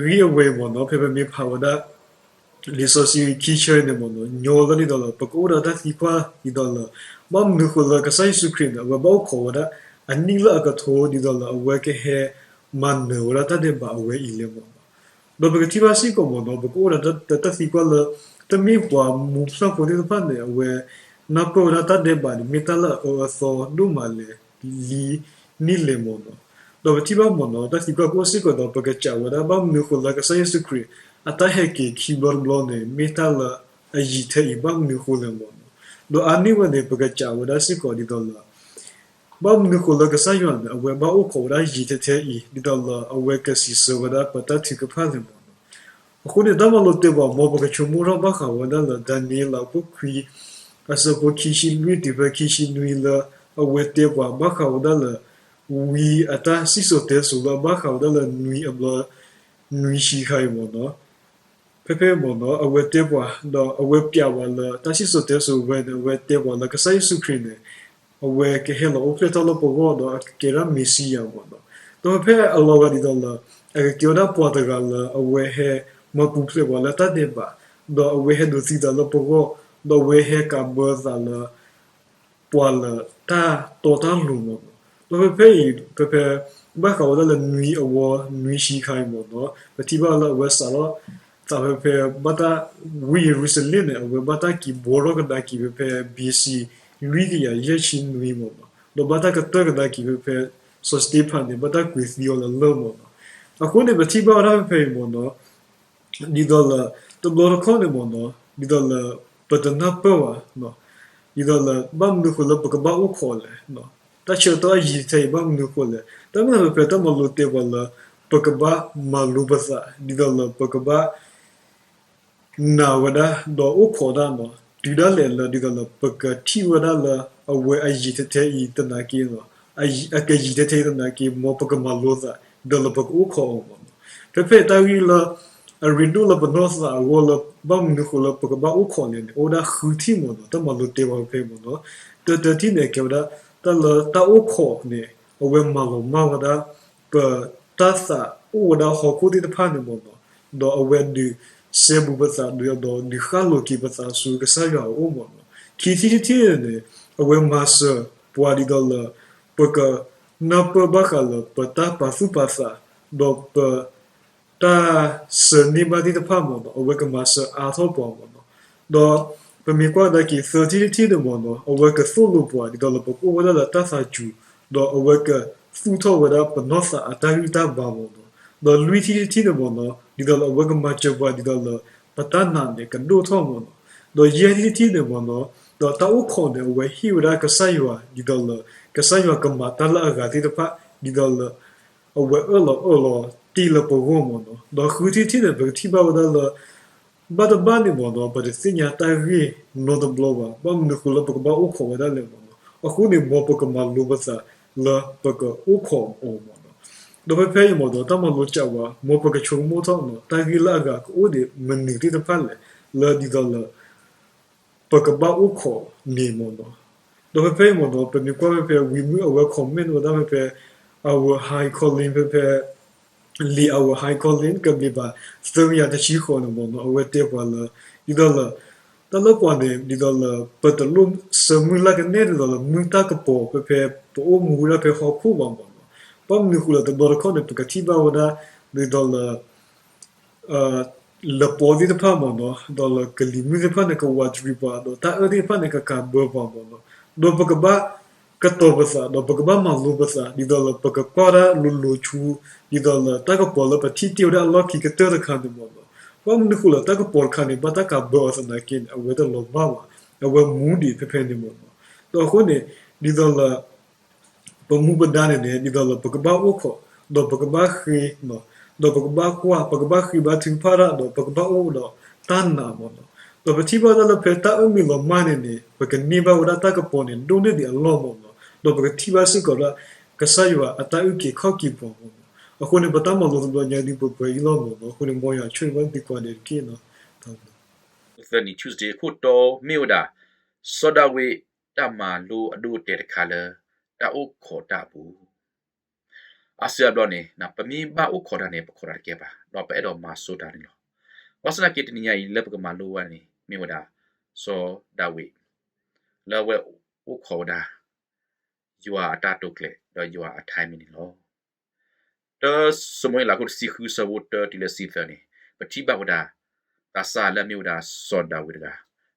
ဂ့ၢ်အဝဲအံၤမ့ၢ်နီၤ ဖဲပမ့ၢ်ဖးဝဲဒၣ် လံာ်စီဆှံခံဆၢအံၤန့ၣ်မ့ၢ်နီၤ ညီလၢဒ်သိးလၢ ပကအိၣ်ဒီးတၢ်သံကွၢ်ဒ်သိးလၢ ဘၣ်မနုၤဃိလၢကစၢ်ယ့ၣ်ၡူးခရံာ်န့ၣ် အဝဲဘၣ်အိၣ်ခိးဝဲဒၣ် အနံၣ်လၢအကထိဒ်သိးလၢ အဝဲကဟဲမၤနၢၤဝဲဒၣ်တၢ်ဒဲးဘးအဝဲအံၤလဲၣ်မ့ၢ်နီၤ, ဒီးပကထံၣ်ဘၣ်စ့ၢ်ကီးမ့ၢ်နီၤ ပကအိၣ်ဒီးတၢ်သံကွၢ်လၢ တမ့ၢ်ပှၤမူဖျၢၣ်ဖိသ့ၣ်တဖၣ်န့ၣ် အဝဲနၢ်ပၢၢ်ဝဲဒၣ်တၢ်ဒဲးဘးန့ၣ် မ့ၢ်တၢ်လၢအအၢအသီဒိၣ်မးလဲၣ် လံန့ၣ်လဲၣ်မ့ၢ်နီၤ, ဒီးပထံၣ်ဘၣ်မ့ၢ်နီၤ တၢ်သံကွၢ်ကအိၣ်စ့ၢ်ကီးဒီး ပကစးဝဲဒၣ် ဘၣ်မနုၤဃိလၢကစၢ်ယ့ၣ်ၡူးခရံာ် အတၢ်ဟဲက့ၤခံဘျီတဘျီန့ၣ် မ့ၢ်တၢ်လၢအယံာ်ထဲအံၤဘၣ်မနုၤဃိလဲၣ်မ့ၢ်နီၤ, ဒီးအါန့ၢ်ဝဲန့ၣ် ပကစးဝဲဒၣ်စ့ၢ်ကီးဒ်သိးလၢ ဘၣ်မနုၤဃိလၢကစၢ်ယွၤန့ၣ် အဝဲဘၣ်အိၣ်ခိးဝဲဒၣ်ယံာ်ထဲထဲအံၤ ဒ်သိးလၢအဝဲကစံးဆၢဝဲဒၣ် ပတၢ်ထုကဖၣ်လဲၣ်မ့ၢ်နီၤ. အဃိန့ၣ် တၢ်မၤလိတဲပှၤ မ်ပကဆိကမိၣ်ထီၣ်ဘၣ်ဃးဝဲဒၣ်လၢ ဒၤနံးယ့လး အခိၣ်ခွံ အဆၢဖိခံဆံလွံၢ်တုၤဖဲခံဆံနွံလၢ အဝဲတဲပှၤဘၣ်ဃးဝဲဒၣ်လၢ ဝံအတၢ်စံၣ်စိၤတဲစိၤလၢအဘၣ်ဃးဝဲဒၣ်လၢနွံအဘျီ နွံဆံခါအံၤမ့ၢ်နီၤ. ဖဲဖဲမ့ၢ်နီၤ အဝဲတဲပှၤ ဒီးအဝဲပျးပှၤလၢ တၢ်စံၣ်စိၤတဲစိၤဝဲန့ၣ် အဝဲတဲပှၤလၢကစၢ်ယ့ၣ်ၡူးခရံာ်န့ၣ် အဝဲကဟဲလီၤအိၣ်ဖျဲၣ်ထီၣ်လၢပဂီၢ် ဒီးအကကဲဒၣ်မ့ၤၡံယၤမ့ၢ်နီၤ. ဒီးဖဲဖဲအလီၤဂာ်ဒ်သိးလၢ အကကဲဝဲဒၣ်ပှၤတဂၤလၢ အဝဲဟဲမၤပူၤဖျဲးပှၤလၢတၢ်ဒဲးဘး, ဒီးအဝဲဟဲဒိးသံသးလၢပဂီၢ်, ဒီးအဝဲဟဲကးဘၢသးလၢ ပှၤလၢတၢ်တီတၢ်လိၤမ့ၢ်နီၤ. ဒီးဖဲဖဲအံၤ ဖဲဖဲ ဘၣ်ဃးဝဲဒၣ်လၢနွံအဝီ နွံဆံခါအံၤမ့ၢ်နီၤ ပထံၣ်ဘၣ်လၢအဝဲစးထီၣ် သးဖဲဖဲဘၣ်တၢ်ဝ့ၢ်ယရူၤၡလ့ၣ်န့ၣ် အဝဲဘၣ်တၢ်က့ၤဘှီထီၣ်ကဒါက့ၤဖဲဖဲ ဘီၣ်စံ လွံၢ်ကယၤယဲၢ်ဆံနွံမ့ၢ်နီၤ, ဒီးဘၣ်တၢ်ကတၢၢ်ကဒါက့ၤဖဲဖဲ စီၤစတ့ဖၣ်န့ၣ် ဘၣ်တၢ်ကွံာ်သံအီၤလၢလၢၢ်မ့ၢ်နီၤ. အဃိန့ၣ် ပထံၣ်ဘၣ်ဝဲဒၣ်ဖဲဖဲအံၤမ့ၢ်နီၤ ဒ်သိးလၢ တဘျီတခီၣ်န့ၣ်မ့ၢ်နီၤ ဒ်သိးလၢ ပတနၢ်ပၢၢ်ဘၣ် ဒ်သိးလၢ ဘၣ်မနုၤဃိလၢပကဘၣ်အိၣ်ခိးလဲၣ်, တၢ်ဆၢကတီၢ်အယံၤထဲအံၤ ဘၣ်မနုၤဃိလဲၣ်. တၢ်မ့ၢ်ဖဲဖဲတၢ်မၤလိတဲပှၤလၢ ပကဘၣ်မၤလိပသး ဒ်သိးလၢပကဘၣ် နာ်ဝဲဒၣ် ဒီးအိၣ်ခိးဒၣ်နီၤ တုၤဒၣ်လဲာ်လၢ ဒ်သိးလၢပကထံၣ်ဝဲဒၣ်လၢ အဝဲအယံၤထဲထဲအံၤသနာ်က့ အကယံၤထဲထဲအံၤသနာ်က့ မ်ပကမၤလိသး ဒ်သိးလၢပကအိၣ်ခိးအီၤမ့ၢ်နီၤ. ဖဲဖဲတၢ်ဂ့ၢ်လၢ အရ့ဒိၣ်လၢပနီၢ်သးအဂီၢ်လၢ ဘၣ်မနုၤဃိလၢပကဘၣ်အိၣ်ခိးလဲၣ်န့ၣ် အိၣ်ဝဲဒၣ်ဃုထံၣ်မ့ၢ်နီၤ. တၢ်မၤလိတဲပှၤဖဲဖဲမ့ၢ်နီၤ တၢတၢထံၣ်န့ၣ် ကဲဝဲဒၣ် တၢ်လၢတၢ်အိၣ်ခိးန့ၣ် အဝဲမၤလီၤမၢ်ဝဲဒၣ် ပတၢ်သးအိၣ်ဝဲဒၣ်ဟီၣ်ခိၣ်သ့ၣ်တဖၣ်န့ၣ်မ့ၢ်နီၤ, ဒီးအဝဲဒုးစဲဘူးပသး ဒီးဒုးဃၣ်လိၤက့ၤပသးဆူကစၢ်ယွၤအအိၣ်မ့ၢ်နီၤ. ခံထံၣ်တထံၣ်န့ၣ် အဝဲမၤစၢၤပှၤဒ်သိးလၢ ပကနၢ်ပၢၢ်ဘၣ်ဃးလၢပတၢ်ပာ်သူၣ်ပာ်သး ဒီးပ တၢ်ဆၢန့ၢ်ဘၣ်သ့ၣ်တဖၣ်မ့ၢ်နီၤ အဝဲကမၤစၢၤအါထီၣ်ပှၤမ့ၢ်နီၤ. ဒီးပမ့ၢ်ကွၢ်ကဒါက့ၤသၢထံၣ်တထံၣ်န့ၣ်မ့ၢ်နီၤ အဝဲကသိၣ်လိပှၤဒ်သိးလၢပကအိၣ်ဝဲဒၣ်လၢတၢ်သးစူၤ, ဒီးအဝဲကသူၣ်ထီၣ်ဝဲဒၣ်ပနီၢ်သးအတၢ်ဂံၢ်တၢ်ဘါမ့ၢ်နီၤ. ဒီးလွံၢ်ထံၣ်တထံၣ်န့ၣ်မ့ၢ်နီၤ ဒ်သိးလၢအဝဲကမၤစၢၤပှၤဒ်သိးလၢ ပတၢ်နာ်န့ၣ်ကဒိၣ်ထီၣ်မ့ၢ်နီၤ. ဒီးယဲၢ်ထံၣ်တထံၣ်န့ၣ်မ့ၢ်နီၤ ဒီးတၢ်အိၣ်ခိးန့ၣ် အဝဲဟ့ၣ်ဝဲဒၣ်ကစၢ်ယွၤဒ်သိးလၢ ကစၢ်ယွၤကမၤတၢ်လၢအဂၤသ့ၣ်တဖၣ် ဒ်သိးလၢ အဝဲအၢၣ်လီၤအၢၣ်လီၤတ့ၢ်လၢပဂီၢ်မ့ၢ်နီၤ. ဒီးဃုထံၣ်တထံၣ်န့ၣ် ပကထံၣ်ဘၣ်ဝဲဒၣ်လၢ ဘၣ်တဘၣ်န့ၣ်မ့ၢ်နီၤ ပတသ့ၣ်ညါတၢ်ဂ့ၢ်နီတဘျီဘၣ်. ဘၣ်မနုၤဃိလၢပကဘၣ်အိၣ်ခိးဝဲဒၣ်လဲၣ်မ့ၢ်နီၤ. အဃိန့ၣ် မ်ပကမၤလိပသးလၢပကအိၣ်ခိးအီၤမ့ၢ်နီၤ. ဒီးဖဲဖဲအံၤမ့ၢ်နီၤ တၢ်မၤလိစံးဝဲ မ်ပကဆိကမိၣ်ထီၣ်နီၤတၢ်ဂ့ၢ်လၢအဂၤကအိၣ်ဒံးမနုၤသ့ၣ်တဖၣ်လဲၣ် လၢဒ်သိးလၢ ပကဘၣ်အိၣ်ခိးန့ၣ်မ့ၢ်နီၤ. ဒီးဖဲဖဲအံၤမ့ၢ်နီၤ ပမ့ၢ်ကွၢ်ဖဲဖဲဝံၤမုၢ်အဝဲ comment ဝဲဒၣ်ဖဲဖဲ our high calling ဖဲဖဲ လံာ် our high calling ကဘျံးပၤ သၢကယၤတဆံဃိးန့ၣ်မ့ၢ်နီၤ အဝဲတဲပှၤလၢ ဒ်သိးလၢ တၢ်လၢပှၤန့ၣ် ဒ်သိးလၢ ပတလိၣ်ဆၢမုၢ်လၢ်ကနဲၣ်ဒ်သိးလၢ မုၢ်တၢ်ကပီၤဖဲဖဲ ပအိၣ်မူဝဲဒၣ်ဖဲဟီၣ်ခိၣ်ဘၣ်မ့ၢ်နီၤ. ဘၣ်မနုၤဃိလၢတဘျီတခီၣ်န့ၣ် ပကထံၣ်ဘၣ်ဝဲဒၣ် ဒ်သိးလၢ လပီသ့ၣ်တဖၣ်မ့ၢ်နီၤ ဒီးလၢကလံၤမုၢ်သ့ၣ်တဖၣ်န့ၣ် ကဝးတရံးပှၤ ဒီးတၢ်အၢသ့ၣ်တဖၣ်န့ၣ် ကကးဘၢပှၤမ့ၢ်နီၤ. ဒီးပကဘၣ်ကတီၤပသး ဒီးပကဘၣ်မၤလိပသး ဒ်သိးလၢပကကွၢ်တၢ်လိၤလိၤဆူ ဒ်သိးလၢတၢ်ကပီၤလၢပထံၣ်တ့ၢ်ဝဲဒၣ်အလီၢ်ခံကတၢၢ်တခါန့ၣ်မ့ၢ်နီၤ. ဘၣ်မနုၤဃိလၢတၢ်ကပီၤတခါန့ၣ် ဘၣ်တၢ်ကးဘၢအီၤသနာ်က့န့ၣ် အဝဲတလီၤဘၣ်ဘၣ် အဝဲမူဒံးဖဲဖဲန့ၣ်မ့ၢ်နီၤ. ဒီးအဃိန့ၣ် ဒ်သိးလၢ ပမူပဒါန့ၣ်န့ၣ် ဒ်သိးလၢပကဘၣ်အိၣ်ခိး ဒီးပကဘၣ်ဃ့ ဒီးပကဘၣ်ကွၢ် ပကဘၣ်ဃ့ဘါထုကဖၣ်တၢ် ဒီးပကဘၣ်အိၣ်ဒီးတၢ်နာ်မ့ၢ်နီၤ. ဒီးပထံၣ်ဘၣ်ဝဲဒၣ်လၢဖဲတၢ်အၢၣ်မံၤလီၤမၢ်န့ၣ်န့ၣ် ပကန့ၢ်ဘၣ်ဝဲဒၣ်တၢ်ကပီၤန့ၣ် ဒိၣ်န့ၢ်ဒံးအလီၢ်မ့ၢ်နီၤ. ဒီးပကထံၣ်ဘၣ်စ့ၢ်ကီးဒၣ် ကစၢ်ယွၤအတၢ်အုၣ်က့ၤခီၣ်က့ၤပှၤမ့ၢ်နီၤ. အဃိန့ၣ် ပတၢ်မၤလိတဘျီညါဒ်ပှဲၤပှဲၤအံၤလီၤမ့ၢ်နီၤ. အဃိန့ၣ် မ်ယွၤဆိၣ်ဂ့ၤဘၣ်သုကိးဂၤဒဲးတက့ၢ်နီၤ. သၢနံၤ Tuesday ခိၣ်တီမ့ၢ်ဝဲဒၣ် စီၤဒၤဝံးတၢ်မၤလိအဒိအတဲာ်တခါလၢ တၢ်အိၣ်ခိးတၢ်အပူၤ အါစုအါဘျီန့ၣ် ပမ့ၢ်ဘၣ်အိၣ်ခိးတၢ်န့ၣ် ပခိးတၢ်တကဲဘၣ် ဒီးပအဲၣ်ဒိးမၤစိတၢ်န့ၣ်လီၤ. ဘၣ်ဆၣ်သနာ်က့ တနံၤညါအံၤလၢပကမၤလိဝဲန့ၣ် မ့ၢ်ဝဲဒၣ် စီၤဒၤဝံး လၢအဝဲအိၣ်ခိးဝဲဒၣ် ယွၤအတၢ်တိာ်ကျဲၤ ဒီးယွၤအ timing န့ၣ်လီၤ. တၢၢ်စီၤၡမူၤအ့လး အခိၣ်တဆံဃု ဆၢဖိတၢတုၤလၢဆံသၢန့ၣ် ပထံၣ်ဘၣ်ဝဲဒၣ် သးစၢ်လၢအမ့ၢ်ဝဲဒၣ်စီၤဒၤဝံးတဂၤ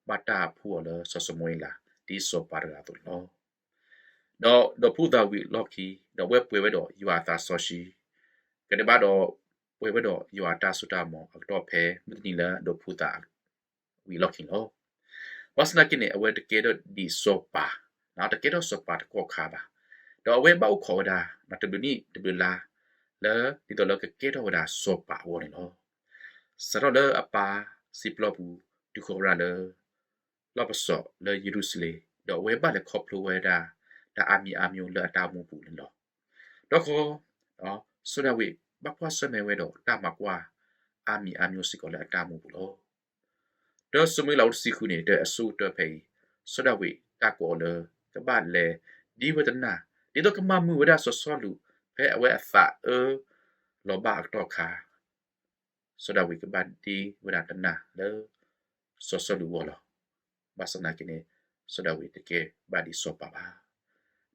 ဘၣ်တၢ်ဖှူအီၤလၢစီၤၡမူၤအ့လး ဒ်စီၤပၤတဂၤအသိးန့ၣ်လီၤ. ဒီးဒီးဖှူသးဝံၤအလီၢ်ခံ ဒီးအဝဲပှဲၤဝဲဒီးယွၤအသးစီဆှံ ကဒဲးဘၣ်ဒီး ပှဲၤဝဲဒီးယွၤအတၢ်စိတၢ်ကမီၤအကတီၢ်ဖဲမုၢ်တနံၤလၢဒီးဖှူသးဝံၤအလီၢ်ခံန့ၣ်လီၤ. ဘၣ်ဆၣ်သနာ်က့န့ၣ် အဝဲတကဲထီၣ်ဒ်စီၤပၤ တကဲထီၣ်စီၤပၤတကီၢ်ခါဘၣ်. ဒီးအဝဲဘၣ်အိၣ်ခိးဝဲဒၣ် တဘျုးနံၣ်တဘျုးလါ လၢဒ်သိးလၢကကဲထီၣ်ဝဲဒၣ်စီၤပၤအဂီၢ်န့ၣ်လီၤ. စးထီၣ်လၢအပၢ်စံာ်ပျီပူၤ တုၤဃီၤဝဲဒၣ်လၢ လီၢ်ပစိာ်လၢယရူၤၡလ့ၣ် ဒီးအဝဲဘၣ်လဲၤခီဖျိဝဲဒၣ် တၢ်အါမံၤအါမျိၤလၢအတၢ်အိၣ်မူပူၤန့ၣ်လီၤ. ဒီးခီ စီၤဒၤဝံး ဘၣ်ကွၢ်ဆၢၣ်မဲာ်ဝဲဒီးတၢ်မၤကွၢ် အါမံၤအါမျိၤစ့ၢ်ကီးလၢအတၢ်အိၣ်မူပူၤလီၤ. တၢၢ်စီၤၡမူၤအ့လး အခိၣ်တဆံဃုန့ၣ် တၢ်အဆိကတၢၢ်ဖဲအံၤ စီၤဒၤဝံးတၢ်ကိးအီၤလၢ ကဘၣ်လဲၤဒ်ဝဲတနၢ် ဒ်သိးကမၤမုာ်ဝဲဒၣ်စီၤစီလူး ဖဲအဝဲအသးအၢလီၤဘၣ်အကတီၢ်အခါ စီၤဒၤဝံးကဘၣ်ဒ်ဝဲဒၣ်တနၢ်လၢ စီၤစီလူးအဂီၢ်လီၤ. ဘၣ်ဆၣ်သနာ်က့န့ၣ် စီၤဒၤဝံးတကဲဘၣ်ဒ်စီၤပၤဘၣ်.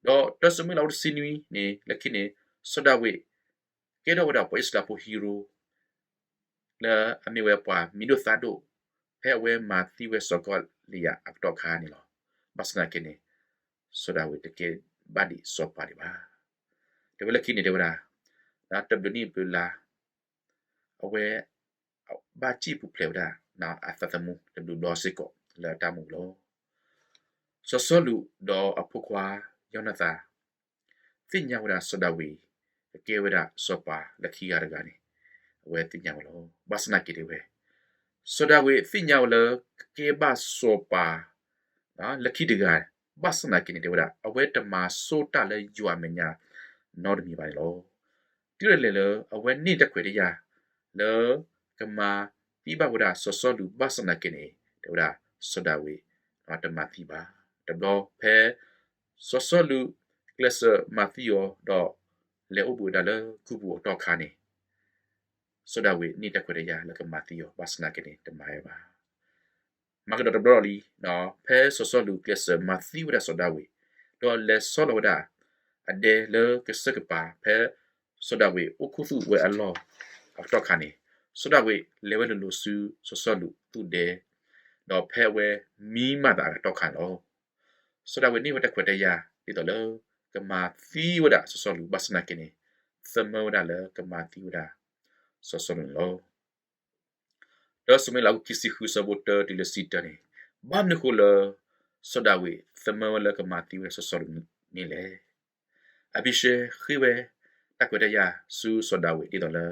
ဒီးတၢၢ်စီၤၡမူၤအ့လး အခိၣ်တဆံနွံန့ၣ် လၢခံန့ၣ် စီၤဒၤဝံး ကဲထီၣ်ဝဲဒၣ်ပှၤအံၣ်စရ့လးဖိဟံးရိၤ လၢအမ့ၢ်ဝဲပှၤမံၤဒိၣ်သၣ်ဒိၣ် ဖဲအဝဲမၤသံဝဲစီၤကီလံယၤအကတီၢ်ခါန့ၣ်လီၤ. ဘၣ်ဆၣ်သနာ်က့န့ၣ် စီၤဒၤဝံးတကဲဘၣ်ဒံးစီၤပၤဒံးဘၣ်. တဲဝဲလၢခံန့ၣ်တဲဝဲဒၣ် တဘျုးနံၣ်ဘျုးလါ အဝဲ ဘၣ်စံၣ်ပူၤဖျဲးဝဲဒၣ် အသးသမူတဘျုးဘျီစ့ၢ်ကီး လၢတၢ်မူအပူၤလီၤ. စီၤစီလူးဒီးအဖိခွါယီနသၣ် သ့ၣ်ညါဝဲဒၣ်စီၤဒၤဝံး ကကဲဝဲဒၣ်စီၤပၤလၢခံဂၤတဂၤန့ၣ် အဝဲသ့ၣ်ညါဝဲလီၤ. ဘၣ်ဆၣ်သနာ်က့တဲဝဲ စီၤဒၤဝံးသ့ၣ်ညါဝဲလၢကကဲဘၣ်စီၤပၤ လၢခံတဂၤ ဘၣ်ဆၣ်သနာ်က့န့ၣ်တဲဝဲဒၣ် အဝဲတမၤစိတၢ်လၢယွၤအမဲာ်ညါနီတမံၤဘၣ်န့ၣ်လီၤ. တုၤဒၣ်လဲာ်လၢအဝဲန့ၢ်တၢ်ခွဲးတၢ်ယာ်လၢ ကမၤသံဘၣ်ဝဲဒၣ်စီၤစီလူး ဘၣ်ဆၣ်သနာ်က့န့ၣ် တဲဝဲဒၣ် စီၤဒၤဝံး တမၤသံဘၣ်. တဘျီဖဲ စီၤစီလူး ကျဲးစၢးမၤသံအီၤဒီး လဲၤအိၣ်ဘှံးဝဲဒၣ်လၢခူပူၤအကတီၢ်ခါန့ၣ် စီၤဒၤဝံးန့ၢ်တၢ်ခွဲးတၢ်ယာ်လၢကမၤသံအီၤ ဘၣ်ဆၣ်သနာ်က့န့ၣ် တမၤဝဲဘၣ်. မၤကဒီးတဘျီလီၤလံ, ဖဲစီၤစီလူးကျဲးစၢးမၤသံဝဲဒၣ်စီၤဒၤဝံး ဒီးလဲၤဆီလီၤဝဲဒၣ် အဒဲလၢကစၢၢ်ကပၤ ဖဲစီၤဒၤဝံးအိၣ်ခူသူၣ်ဝဲအလီၢ်အကတီၢ်ခါန့ၣ်, စီၤဒၤဝံးလဲၤဝဲလိၤလိၤဆူစီၤစီလူးသူၣ်ဒဲ, ဒီးဖဲအဝဲမံမၤသးအကတီၢ်ခါန့ၣ်လီၤ. စီၤဒၤဝံးန့ၢ်ဝဲတၢ်ခွဲးတၢ်ယာ်ဒ်သိးလၢ ကမၤသံဝဲဒၣ်စီၤစီလူး ဘၣ်ဆၣ်သနာ်က့န့ၣ် သမၢဝဲဒၣ်လၢကမၤသံဝဲဒၣ်စီၤစီလူးန့ၣ်လီၤ. တၢၡမူၤအ့လးအခိၣ်ခံဆံဃု ဆၢဖိတၢတုၤလၢဆံတၢန့ၣ်, ဘၣ်မနုၤအဃိလၢ စီၤဒၤဝံးသမၢဝဲလၢကမၤသံဝဲဒၣ်စီၤစီလူးန့ၣ်လဲၣ်. အဘံၤၡဲဃ့ဝဲတၢ်ခွဲးတၢ်ယာ်ဆူစီၤဒၤဝံးဒ်သိးလၢ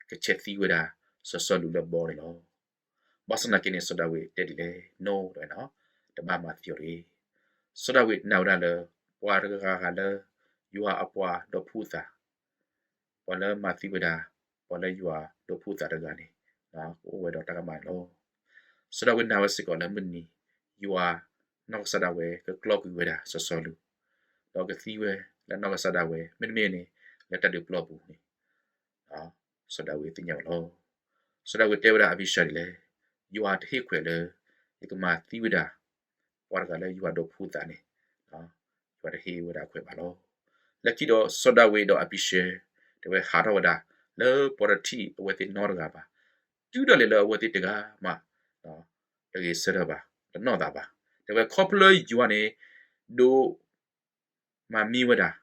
ကဆဲးသံဝဲဒၣ်စီၤစီလူးလၢဘီန့ၣ်လီၤ. ဘၣ်ဆၣ်သနာ်က့န့ၣ် စီၤဒၤဝံးတဲဒ်လဲၣ်, နီၢ်ဝဲဒၣ်, တဘၣ်မၤသံအီၤတဂ့ၤ. စီၤဒၤဝံးနာ်ဝဲဒၣ်လၢ ပှၤတဂၤဂၤလၢ ယွၤအပှၤဒီးဖုသး ပှၤလၢမၤသံဝဲဒၣ် ပှၤလၢယွၤဒီးဖုသးတဂၤန့ၣ် ကအိၣ်ဝဲဒီးတၢ်ကမၣ်န့ၣ်လီၤ. စီၤဒၤဝံးနာ်ဝဲစ့ၢ်ကီးလၢမုၢ်တနံၤ ယွၤနီၢ်ကစၢ်ဒၣ်ဝဲ ကကျီကွံာ်ဝဲဒၣ်စီၤစီလူး, ဒီးကသံဝဲလၢနီၢ်ကစၢ်ဒၣ်ဝဲ မ့တမ့ၢ်န့ၣ် လၢတၢ်ဒုးပျီပူၤန့ၣ် စီၤဒၤဝံးသ့ၣ်ညါဝဲလီၤ. စီၤဒၤဝံးတဲဝဲဒၣ်အဘံၤၡဲဒ်လဲၣ်, ယွၤတဟ့ၣ်ခွဲးလၢ ယကမၤသံဝဲဒၣ် ပှၤတဂၤလၢယွၤဒီးဖုသးန့ၣ် ယွၤတဟ့ၣ်ဝဲဒၣ်ခွဲးဘၣ်လီၤ. လၢခံဒီးစီၤဒၤဝံးဒီးအဘံၤၡဲ တဲဝဲဟးထီၣ်ဝဲဒၣ် လၢပှၤတထံၣ်အဝဲသ့ၣ်နီတဂၤဘၣ်, တုၤဒၣ်လဲာ်လၢအဝဲသ့ၣ်တဂၤမး တဂ့ၤဆၢထၢၣ်ဘၣ်, တနီၢ်သးဘၣ်. တဲဝဲခီဖျိလၢယွၤန့ၣ် ဒိး မၤမံဝဲဒၣ်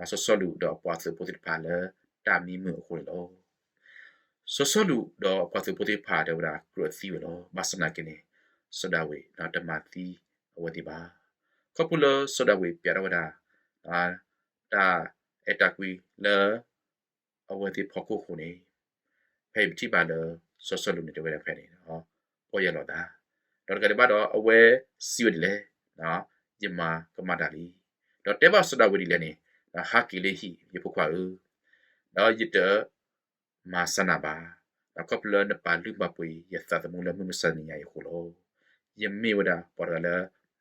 စီၤစီလူးဒီးအပှၤသုးဖိသ့ၣ်တဖၣ်လၢတၢ်မံမုာ်အဃိန့ၣ်လီၤ. စီၤစီလူးဒီးအပှၤသုးဖိသ့ၣ်တဖၣ်တဲဝဲဒၣ်ကြၢးသံဝဲလီၤ. ဘၣ်ဆၣ်သနာ်က့န့ၣ် စီၤဒၤဝံးတမၤသံအဝဲသ့ၣ်ဘၣ်. ခီဖျိလၢစီၤဒၤဝံးပျးထီၣ်ဝဲဒၣ် တၢ်အဲၣ်တၢ်ကွံလၢ အဝဲသ့ၣ်ဖီခိၣ်အဃိန့ၣ် ဖဲအံၤပထံၣ်ဘၣ်လၢ စီၤစီလူးန့ၣ်တဲဝဲဒၣ်ဖဲန့ၣ် ပီၢ်ယၢ်လီၤသး, ဒီးတကးဒံးဘၣ်ဒီးအဝဲစံးဝဲဒ်လဲၣ်, ယမၤကမၣ်တၢ်လံ. ဒီးတဲဘၣ်စီၤဒၤဝံးဒ်လဲၣ်န့ၣ်, ဟးက့ၤလၢဟံၣ် ယဖိခွါဧၢ, ဒီးယတ မၤဆါနၤဘၣ်, ဒီးခီဖျိလၢနပာ်လုၢ်ပာ်ပှ့ၤယသးသမူလၢမုၢ်မဆါတနံၤညါအံၤအဃိလီၤ. ယမ့ၢ်ဝဲဒၣ်ပှၤတဂၤလၢ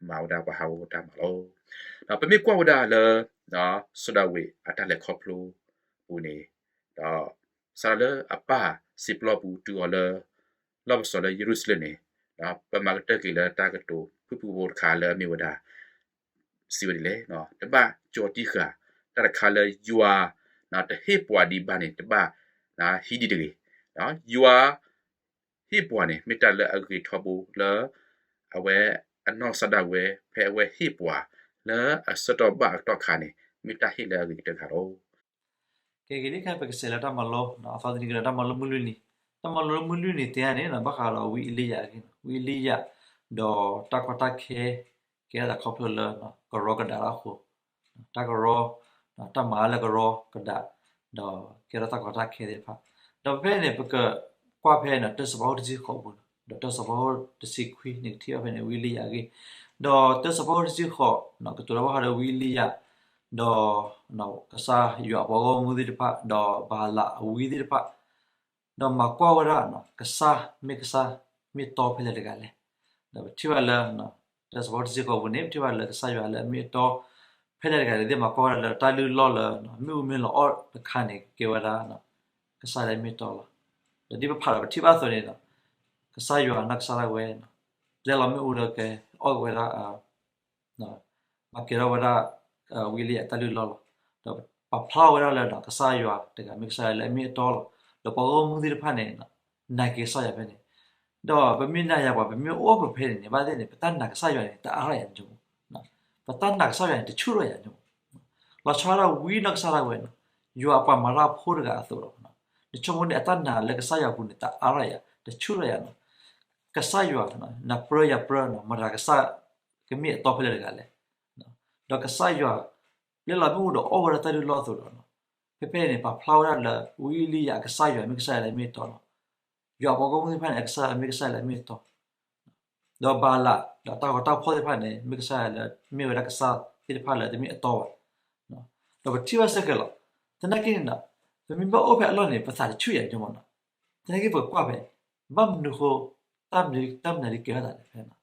မၤဝဲဒၣ်ပှၤဟးဂီၤတၢ်မၤလီၤ. ဒီးပမ့ၢ်ကွၢ်ဝဲဒၣ်လၢ စီၤဒၤဝံးအတၢ်လဲၤခီဖျိပူၤန့ၣ်, ဒီး စးထီၣ်လၢအပၢ်စံးပျီပူၤတုၤအီၤလၢ လီၢ်ပစိာ်လၢယရူၤၡလ့ၣ်န့ၣ်, ဒီးပမၤကတၢၢ်က့ၤလၢတၢ်ကတိၤဖုၣ်ဖုၣ်ဖိတခါလၢအမ့ၢ်ဝဲဒၣ် စံးဝဲဒ်လဲၣ်, တဘၣ်ကၠီၤတံၢ်ဃာ်တၢ်တခါလၢယွၤတဟ့ၣ်ပှၤဒံးဘၣ်န့ၣ် တဘၣ်ဟံးဒံးတဂ့ၤ. ယွၤဟ့ၣ်ပှၤန့ၣ် မ့ၢ်တၢ်လၢအဂ့ၤထီဘိလၢ အဝဲအနီၢ်ကစၢ်ဒၣ်ဝဲ ဖဲအဝဲဟ့ၣ်ပှၤလၢအဆၢကတီၢ်ဘၣ်အကတီၢ်ခါန့ၣ် မ့ၢ်တၢ်ဟ့ၣ်လၢအဂ့ၤကတၢၢ်တခါလီၤ. ကဲက့ၤလံခဲ ပကစးလၢတၢ်မၤလိ, အသီတနံၤကဒီးတၢ်မၤလိမုၢ်လွံၢ်နံၤ, တၢ်မၤလိမုၢ်လွံၢ်နံၤတဲန့ၣ် ဘၣ်ဃးဒီးဝံအ့လံယၤအဂ့ၢ်, ဝံအ့လံယၤ ဒီးတၢ်ကီတၢ်ခဲ ကဲထီၣ်သးခီဖျိလၢ ကရီကဒါတၢ်အဃိ, တၢ်ကရီ, တၢ်မၤလၢကရီကဒါ, ဒီးကဲထီၣ်တၢ်ကီတၢ်ခဲသ့ၣ်တဖၣ်, ဒီးဖဲန့ၣ် ပကကွၢ်ဖဲန့ၣ် တၢ်စီၤပၤတဆံဃိးပူၤ, ဒီးတၢ်စီၤပၤတဆံခွံန့ၣ် ကထံၣ်အီၤဖဲန့ၣ် ဝံအ့လံယၤအဂ့ၢ်, ဒီးတၢ်စီၤပၤတဆံဃိး ကတိၤတၢ်ဘၣ်ဃးဒီးဝံအ့လံယၤ, ဒီး ကစၢ်ယွၤအပှၤဂီၢ်မုၢ်သ့ၣ်တဖၣ် ဒီးဘၤလးအဝံသ့ၣ်တဖၣ် ဒီးမၤကွၢ်ဝဲဒၣ် ကစၢ်မ့ၢ်ကစၢ်မ့ၢ်တီဖဲလဲၣ်တဂၤလဲၣ်. ဒီးပထံၣ်ဘၣ်လၢ တၢ်စီၤပၤတဆံဃိးပူၤန့ၣ် ပထံၣ်ဘၣ်လၢကစၢ်ယွၤလၢအမ့ၢ်အတီ ဖဲလဲၣ်တဂၤလဲၣ် သ့ၣ်မၤကွၢ်ဝဲဒၣ်လၢတၢ်လုၢ်လီၢ်လၢ မ့ၣ်အူမ့ၢ်လီၤအီၣ်တခါန့ၣ် ကကဲဝဲဒၣ် ကစၢ်လၢအမ့ၢ်တီလီၤ. ဒီးဒ်ပဖးဒီးပထံၣ်ဘၣ်အသိးန့ၣ် ကစၢ်ယွၤနီၢ်ကစၢ်ဒၣ်ဝဲ လဲၤလီၤမ့ၣ်အူဒီးကဲအီၣ်က့ၤဝဲဒၣ် မၤကဲၤထီၣ်ဝဲဒၣ် ဝံအ့လံယၤအတၢ်လုၢ်လီၢ်လီၤ. ဒီးပာ်ဖျါဝဲဒၣ်လၢ ကစၢ်ယွၤတဂၤမ့ၢ်ကစၢ်ယွၤလၢအမ့ၢ်အတီလီၤ. ဒီးပှၤဂီၢ်မုၢ်သ့ၣ်တဖၣ်န့ၣ် နာ်က့ၤကစၢ်ယွၤဖဲန့ၣ်, ဒီးပမ့ၢ်နာ်ယွၤပှၤ ပမ့ၢ်အိၣ်ဖဲန့ၣ်န့ၣ် ဘၣ်သ့ၣ်န့ၣ် ပတၢ်နာ်ကစၢ်ယွၤန့ၣ် တအါထီၣ်ယၤန့ၣ်, ပတၢ်နာ်ကစၢ်ယွၤန့ၣ် တဆူၣ်ထီၣ်ယၤန့ၣ်, လီၤဆီဒၣ်ဝံနီၢ်ကစၢ်ဒၣ်ဝဲန့ၣ်, ယွၤအပှၤမၤတၢ်ဖိတဂၤအသိးလီၤ. နဆိကမိၣ်န့ၣ် အတၢ်နာ်လၢကစၢ်ယွၤအပူၤန့ၣ် တအါထီၣ်ယၤ တဆူၣ်ထီၣ်ယၤန့ၣ်, ကစၢ်ယွၤ နပြၢယၤပြၢန့ၣ် မတၤကစၢ် ကမ့ၢ်အတီဖဲလဲၣ်တဂၤလဲၣ်. ဒီးကစၢ်ယွၤ လဲၤလီၤမ့ၣ်အူဒီးအီၣ်ဝဲဒၣ်တၢ်ဒုးလီၢ်အသိးဒီး, ဖဲဖဲအံၤန့ၣ် ပာ်ဖျါဝဲဒၣ်လၢ ဝံအ့လံယၤအကစၢ်ယွၤ မ့ၢ်ကစၢ်ယွၤလၢအမ့ၢ်အတီလီၤ. ယွၤအပှၤဂီၢ်မုၢ်သ့ၣ်တဖၣ်န့ၣ် အကစၢ်ယွၤမ့ၢ်ကစၢ်ယွၤလၢအမ့ၢ်အတီ, ဒီးဘၤလး ဒီးတၢ်ဂီၤတၢ်ဖီၣ်သ့ၣ်တဖၣ်န့ၣ် မ့ၢ်ကစၢ်ယွၤလၢ မ့ၢ်ဝဲဒၣ်ကစၢ်သ့ၣ်တဖၣ်လၢတမ့ၢ်အတီဘၣ်. ဒီးပထံၣ်ဘၣ်စ့ၢ်ကီးလီၤ. သနာ်က့န့ၣ်ဒီး ပမ့ၢ်ဘၣ်အိၣ်ဖဲအလီၢ်န့ၣ် ပသးတဆူၣ်ယၤန့ၣ်မ့ၢ်နီၤ. သနာ်က့ပကကွၢ်ဖဲ ဘၣ်မနုၤဃိ တၢ်မနုၤ တၢ်မနုၤလၢကဲထီၣ်သးလဲၣ်ဖဲန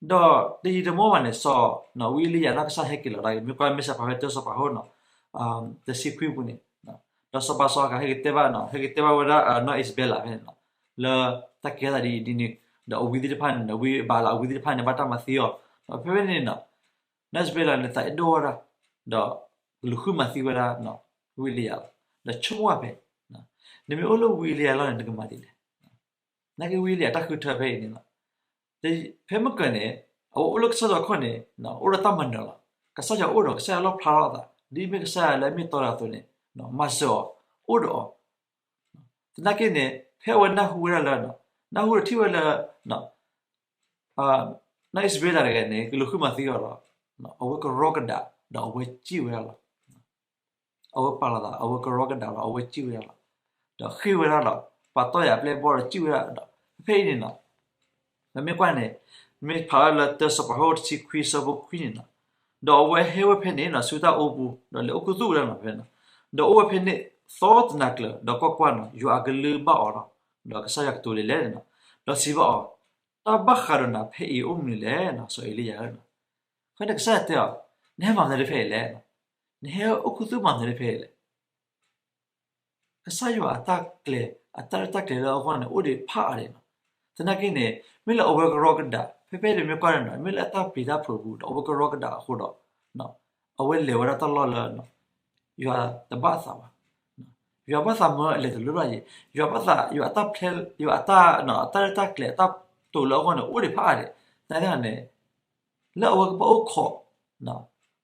ီၤ. ဒီးတယံာ်တမီၢ်ဘၣ်န့ၣ် စီၤ ဝံအ့လံယၤနီၢ်ကစၢ်ဟဲက့ၤလီၤဒၣ်က့ၤ မ့ၢ်ကွၢ်မ့ၢ်စးဖးဖဲတၢစီၤပၤဟိၣ်နီၤ တဆံခွံပူၤန့ၣ်, ဒီးစီၤပၤစီၤအၤဃးဟဲက့ၤတဲဘၣ်နီၤ ဟဲက့ၤတဲဘၣ်ဝဲဒၣ်နီၢ်အံၣ်စဘဲလးဖဲန့ၣ်နီၤ လၢတၢ်ကဲထီၣ်သးဒ်အံၤဒ်န့ၣ်, ဒီးအဝံသ့ၣ်တဖၣ်န့ၣ် ဝံဘၤလးအဝံသ့ၣ်တဖၣ်န့ၣ် ဘၣ်တၢ်မၤသံအီၤ, ဒီးဖဲဖဲန့ၣ်နီၤ နီၢ်အံၣ်စဘဲလးန့ၣ် သးအဲၣ်ဒိၣ်ဝဲဒၣ်, ဒီးကလူၤဃုမၤသံဝဲဒၣ် ဝံအ့လံယၤလီၤ. ဒီးဆိကမိၣ်ဝဲဖဲ နမ့ၢ်အိၣ်လၢဝံအ့လံယၤအလီၢ်န့ၣ် နကမၤဒ်လဲၣ်. သနာ်က့ဝံအ့လံယၤတၢ်ဃုထၢဖဲအံၤန့ၣ်လီၤ. ဖဲမုၢ်ကၢၤန့ၣ် အဝဲအိၣ်လၢကစၢ်ယွၤအခီၣ်န့ၣ် အိၣ်ဒီးတၢ်မၤနၢၤလီၤ. ကစၢ်ယွၤအိၣ်ဒီး ကစၢ်ယွၤလီၣ်ဖျါထီၣ်အသး ဒ်မ့ၢ်ကစၢ်ယွၤလၢအမ့ၢ်တီတဂၤအသိးန့ၣ် မၤစၢၤအီၤ အိၣ်ဒီးအီၤ. သနာ်က့န့ၣ် ဖဲအဝဲနၢ်ဟူဝဲဒၣ်လၢ နၢ်ဟူဒီးထံၣ်ဝဲလၢ နီၢ်အံၣ်စဘဲလးတဂၤန့ၣ် ကလူၤဃုမၤသံအီၤဒီး အဝဲကရီကဒး ဒီးအဝဲစံၣ်ဝဲဒၣ်လီၤ. အဝဲပာ်လီၤသး အဝဲကရီကဒးဒီး အဝဲစံၣ်ဝဲဒၣ်လီၤ. ဒီးဃ့ၢ်ဝဲဒၣ်ဒီး ပာ်တီၢ်ယၤအပျဲၢ်အဘီၣ်ဒီးစံၣ်ဝဲဒၣ်ဒီး ဖဲအံၤန့ၣ်နီၤ ပမ့ၢ်ကွၢ်န့ၣ် မ့ၢ်ဖးလၢလၢတၢစီၤပၤဟိၣ်တဆံခွံဆၢဖိခွံန့ၣ်နီၤ, ဒီးအဝဲဟဲဝဲဖဲန့ၣ်နီၤ ဆူတၢ်အိပူၤ ဒီးလဲၤအိၣ်ခူသူၣ်ဝဲဒၣ်နီၤဖဲနီၤ, ဒီးအိၣ်ဝဲဖဲန့ၣ် သီတနၤကျၢၤ ဒီးကွၢ်ကွၢ်နီၤ ယွၤအကလုၢ်ဘၣ်အီၤနီၤ, ဒီးကစၢ်ယွၤကတိၤဒ်လဲၣ်န့ၣ်နီၤ, ဒီးစံးဘၣ်အီၤ, တၢ်ဘၣ်ဃးဒီးနၤဖဲအံၤအိၣ်မနုၤလဲၣ်နီၤ စီၤအ့လံယၤဧၢနီၤ. အဃိန့ၣ်ကစၢ်ယွၤတဲအီၤ, နဟဲမၤမနုၤဖဲအံၤလဲၣ်, နဟဲအိၣ်ခူသူၣ်မၤမနုၤဖဲအံၤလဲၣ်. ကစၢ်ယွၤအတၢ်ကျဲၤ အတၢ်ရဲၣ်တၢ်ကျဲၤလၢအဂီၢ်န့ၣ် အိၣ်ဒံးဖးအါဒံးနီၤ. သနာ်က့န့ၣ် မ့ၢ်လၢအဝဲကရီကဒး ဖဲဖဲန့ၣ်မ့ၢ်ကွၢ်န့ၣ်နီၤ မ့ၢ်လၢအတၢ်ပျံၤတၢ်ဖုးအပူၤဒီး အဝဲကရီကဒးအဃိဒီး အဝဲလဲၤဝဲဒၣ်တၢ်လီၢ်လၢ ယွၤတဘၣ်သးဘၣ်. ယွၤဘၣ်သးမၢအလဲၤတလိၣ်လၢၤယံၤ ယွၤဘၣ်သး ယွၤအတၢ်ဖျဲ ယွၤအတၢ် အတၢ်ရဲၣ်တၢ်ကျဲၤအတၢ်တိာ်လၢအဂီၢ်န့ၣ် အိၣ်ဒံးဖးအါဒံး. သနာ်က့န့ၣ် လၢအဝဲကဘၣ်အိၣ်ခိး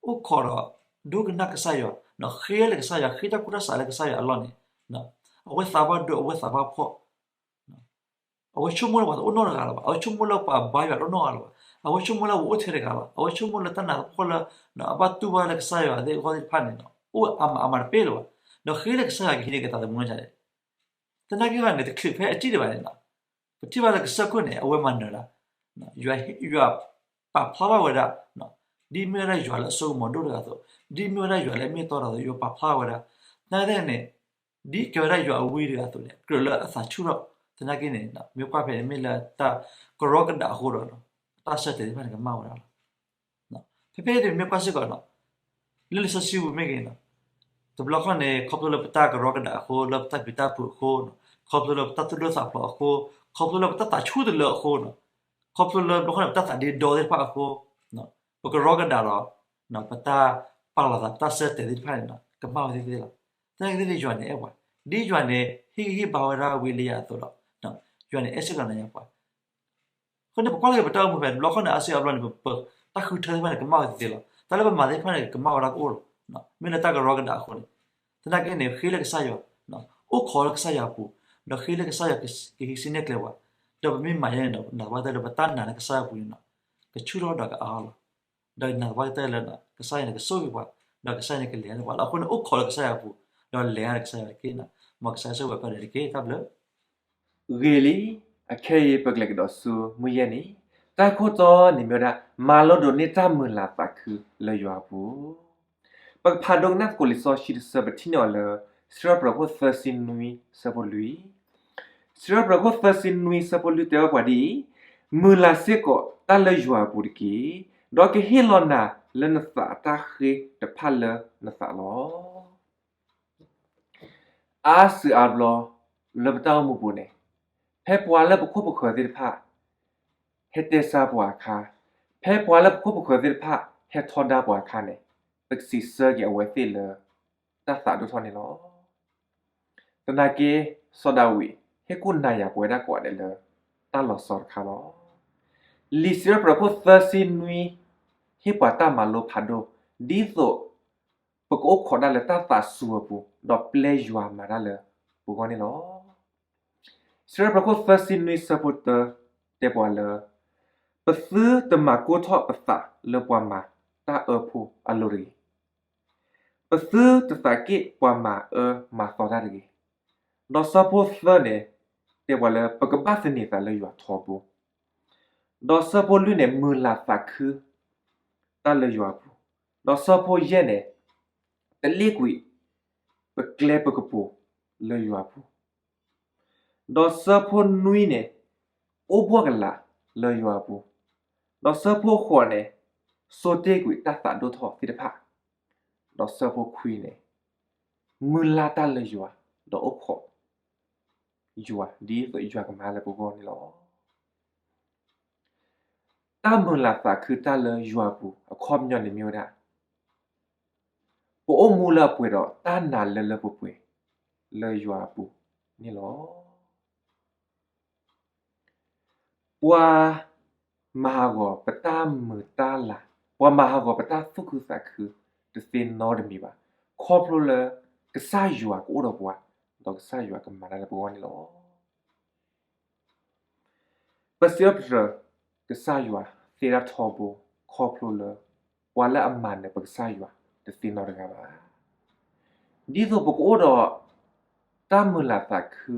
အိၣ်ခိးဒီး ဒိကနၣ်ကစၢ်ယွၤ ဃ့လၢကစၢ်ယွၤ ဃ့တၢ်ကူၣ်တၢ်ဆးလၢကစၢ်ယွၤအလီၢ်န့ၣ် အဝဲသးဘၣ်ဒိ အဝဲသးဘၣ်ဖှီၣ် အဝဲဆိကမိၣ်လၢပှၤတအိၣ်နီတဂၤလၢၤဘၣ်. အဝဲဆိကမိၣ်လၢပှၤဘါယွၤတအိၣ်နီတဂၤလၢၤဘၣ်. အဝဲဆိကမိၣ်လၢပှၤအိၣ်ထဲတဂၤလၢၤဘၣ်. အဝဲဆိကမိၣ်လၢတၢ်နးတၢ်ဖှီၣ်လၢ အဘၣ်တူၢ်ဘၣ်လၢကစၢ်ယွၤသ့ၣ်အဂီၢ်သ့ၣ်တဖၣ်န့ၣ် အိၣ်အါမးအါမးတပ့ၢ်လၢၤဘၣ်. ဒီးဃ့လၢကစၢ်ယွၤကဟံးန့ၢ်က့ၤသးသမူန့ၣ် သနာ်က့န့ၣ် တချုးဖဲအစံၣ်ဒံးဘၣ်န့ၣ် ပထံၣ်ဘၣ်လၢကစၢၢ်ခိၣ်န့ၣ် အဝဲမၤနၢၤဒၣ် ယွၤပာ်ဖျါထီၣ်ဝဲဒၣ် ဒ်မ့ၢ်ဝဲဒၣ်ယွၤလၢအစိကမီၤဒိၣ်တဂၤအသိး, ဒ်မ့ၢ်ဝဲဒၣ်ယွၤလၢအမ့ၢ်အတီတဂၤအသိး ယွၤပာ်ဖျါထီၣ်ဝဲဒၣ်. သနာ်က့န့ၣ် ဒ်ကဲဝဲဒၣ်ယွၤအဝံတဂၤအသိးန့ၣ် ကြၢးလၢအသးဆူၣ်ထီၣ်. သနာ်က့န့ၣ် မ့ၢ်ကွၢ်ဖဲန့ၣ် မ့ၢ်လၢတၢ်ကရီကဒးအဃိဒီး တၢ်ဆၢတဲာ်သ့ၣ်တဖၣ်န့ၣ် ကမၣ်ဝဲဒၣ်လီၤ. ဖဲဖဲန့ၣ်မ့ၢ်ကွၢ်စ့ၢ်ကီး လၢလံာ်စီဆှံပူၤမ့ၢ်ဂ့ၤ တဘျီခီန့ၣ် ခီဖျိလၢပတၢ်ကရီကဒးအဃိ လၢပတၢ်ပျံၤတၢ်ဖုးအဃိ ခီဖျိလၢပတၢ်သူၣ်ဒိၣ်သးဖျိးအဃိ ခီဖျိလၢပတၢ်သးဆူၣ်တလၢအဃိ ခီဖျိလၢတဘျီခီန့ၣ် ပတၢ်သးဒ့ဒီသ့ၣ်တဖၣ်အဃိ ပကရီကဒးဒီး ပတၢ်ပာ်လီၤသး ပတၢ်ဆၢတဲာ်သ့ၣ်တဖၣ်န့ၣ် ကမၣ်ဝဲသ့ၣ်သ့ၣ်လီၤ. သနာ်က့န့ၣ် ယွၤန့ၣ်အဲၣ်ပှၤ ဒ်ယွၤန့ၣ် ဟ့ၣ်ဂံၢ်ဟ့ၣ်ဘါဝဲဒၣ်ဝံအ့လံယၤအသိးဒီး ယွၤန့ၣ်အဲၣ်စ့ၢ်ကီးနၤယၤပှၤ အဃိန့ၣ် ပကွၢ်လၢပတၢ်အိၣ်မူဖဲ တဘျီခီန့ၣ် အါစုအါဘျီန့ၣ် ပတၢ်ဃုထၢသ့ၣ်တဖၣ်န့ၣ် ကမၣ်ဝဲသ့ၣ်သ့ၣ်လီၤ. တၢ်လၢပမၤသ့ၣ်တဖၣ်န့ၣ် ကမၣ်ဝဲဒၣ်ကအိၣ်လီၤ. မ့ၢ်လၢတၢ်ကရီကဒးအဃိန့ၣ် သနာ်က့န့ၣ် ဃ့လၢကစၢ်ယွၤ အိၣ်ခိးလၢကစၢ်ယွၤအပူၤ ဒီးဃ့လၢကစၢ်ယွၤကဟံးစုနဲၣ်ကျဲပှၤ ဒီးပမ့ၢ်မၤယဲန့ၣ်ဒီး နာ်သပှၢ်ကတၢၢ်လၢပတၢ်နာ်လၢကစၢ်ယွၤအပူၤန့ၣ် ကဆူၣ်ထီၣ်ဒီးကအါလီၤ. ဒီးနာ်သပှၢ်ကတၢၢ်လၢ ကစၢ်ယွၤန့ၣ်ကဆိၣ်ဂ့ၤပှၤ ဒီးကစၢ်ယွၤန့ၣ်ကလဲၤန့ၢ်ပှၤလီၤ. အဃိန့ၣ် အိၣ်ခိးလၢကစၢ်ယွၤအပူၤ ဒီးလဲၤတၢ်လၢကစၢ်ယွၤတက့ၢ်. မ်ကစၢ်ယွၤဆိၣ်ဂ့ၤပှၤကိးဂၤဒဲးတက့ၢ်. တၢ်ဘျုး ဂ့ၤလံ, အခဲအံၤပကလဲၤကဒီးဆူမုၢ်ယဲၢ်နံၤ, တၢ်ခိၣ်တီန့ၣ်မ့ၢ်ဝဲဒၣ် မၤလိဒိးန့ၢ်တၢ်မုၢ်လၢ်သးခုလၢယွၤအပူၤ. ပကဖးဒိကနၣ်သကိးလံာ်စီဆှံတဆၢ ပထံၣ်န့ၢ်အီၤလၢ စံးထီၣ်ပတြၢၤခိၣ်သၢဆံနွံ ဆၢဖိလွံၢ်, စံးထီၣ်ပတြၢၤခိၣ်သၢဆံနွံ ဆၢဖိလွံၢ်တဲဘၣ်ပှၤဒ်အံၤ, မုၢ်လၢ်စ့ၢ်ကီးတၢ်လၢယွၤအပူၤတက့ၢ်, ဒီးကဟ့ၣ်လီၤနၤလၢနသးအတၢ်ဃ့တဖၣ်လၢနသးလီၤ. အါစုအါဘျီ လၢပတၢ်အိၣ်မူပူၤန့ၣ်, ဖဲပှၤလၢပခိၣ်ပဃၢၤသ့ၣ်တဖၣ် ဟဲတဲဆါပှၤအခါ, ဖဲပှၤလၢပခိၣ်ပဃၢၤသ့ၣ်တဖၣ် ဟဲထီဒါပှၤအခါန့ၣ်, ပကစံးဆၢက့ၤအဝဲသ့ၣ်လၢ တၢ်သးဒိၣ်ထီၣ်န့ၣ်လီၤ. သနာ်က့ စီၤဒၤဝံး ဟ့ၣ်ကူၣ်နၤယၤပဝဲဒၣ်ကိးဂၤဒဲးလၢ တၢ်လီၤဆီတခါလီၤ. လံာ်စံးထီၣ်ပတြၢၤခိၣ်သၢဆံနွံ ဟ့ၣ်ပှၤတၢ်မၤလိဖးဒိၣ် ဒ်သိး ပကအိၣ်ခိးဒၣ်လၢတၢ်သးစူၤအပူၤ ဒီးပျဲယွၤမၤတၢ်လၢပဂီၢ်န့ၣ်လီၤ. စံးထီၣ်ပတြၢၤခိၣ်သၢဆံနွံဆၢဖိတၢ တဲပှၤလၢ ပသုတမၤကိၢ်ထီၣ်ပသးလၢပှၤမၤတၢ်အၢဖိအလိၤတဂ့ၤ. ပသုတသးက့ၣ်ပှၤမၤအၢမၤသီတၢ်တဂ့ၤ. ဒီးဆၢဖိသၢန့ၣ် တဲပှၤလၢပကဘၣ်သန့ၤသးလၢယွၤထီဘိ. ဒီးဆၢဖိလွံၢ်န့ၣ် မုာ်လၤသးခုတၢ်လၢယွၤအပူၤ. ဒီးဆၢဖိယဲၢ်န့ၣ် တလ့ၣ်ကွံာ် ပကျဲပကပူၤလၢယွၤအပူၤ. ဒီးဆၢဖိနွံန့ၣ် အိၣ်ဘှီၣ်ကလာ်လၢယွၤအပူၤ. ဒီးဆၢဖိဃိးန့ၣ် ဆိတ့ၢ်ကွံာ်တၢ်သးဒိၣ်ထီၣ်သ့ၣ်တဖၣ်. ဒီးဆၢဖိခွံန့ၣ် မုၢ်လၢ်တၢ်လၢယွၤ ဒီးအိၣ်ခိးယွၤ ဒ်သိးယွၤကမၤလၢပဂီၢ်န့ၣ်လီၤ. တၢ်မုာ်လၤသးခုတၢ်လၢယွၤအပူၤ အခီပညီန့ၣ်မ့ၢ်ဝဲဒၣ် ပအိၣ်မူလၢအပှဲၤဒီးတၢ်နာ်လၢလၢပှဲၤပှဲၤလၢယွၤအပူၤန့ၣ်လီၤ. ပှၤမၤဟးဂီၤပတၢ်မုာ်တၢ်လၤ, ပှၤမၤဟးဂီၤပတၢ်သူၣ်ခုသးခု တသ့နီတမံၤဘၣ်, ခီဖျိလၢကစၢ်ယွၤကအိၣ်ဒီးပှၤ, ဒီးကစၢ်ယွၤကမၤတၢ်လၢပဂီၢ်န့ၣ်လီၤ. ပစံးထီၣ်ပတြၢၤကစၢ်ယွၤသ့တၢ်ထီဘိ ခီဖျိလၢ ပှၤလၢအမၤနၢၤပကစၢ်ယွၤတသ့နီတဂၤဘၣ်. ဒ်သိးပကအိၣ်ဒီးတၢ်မုာ်လၤသးခု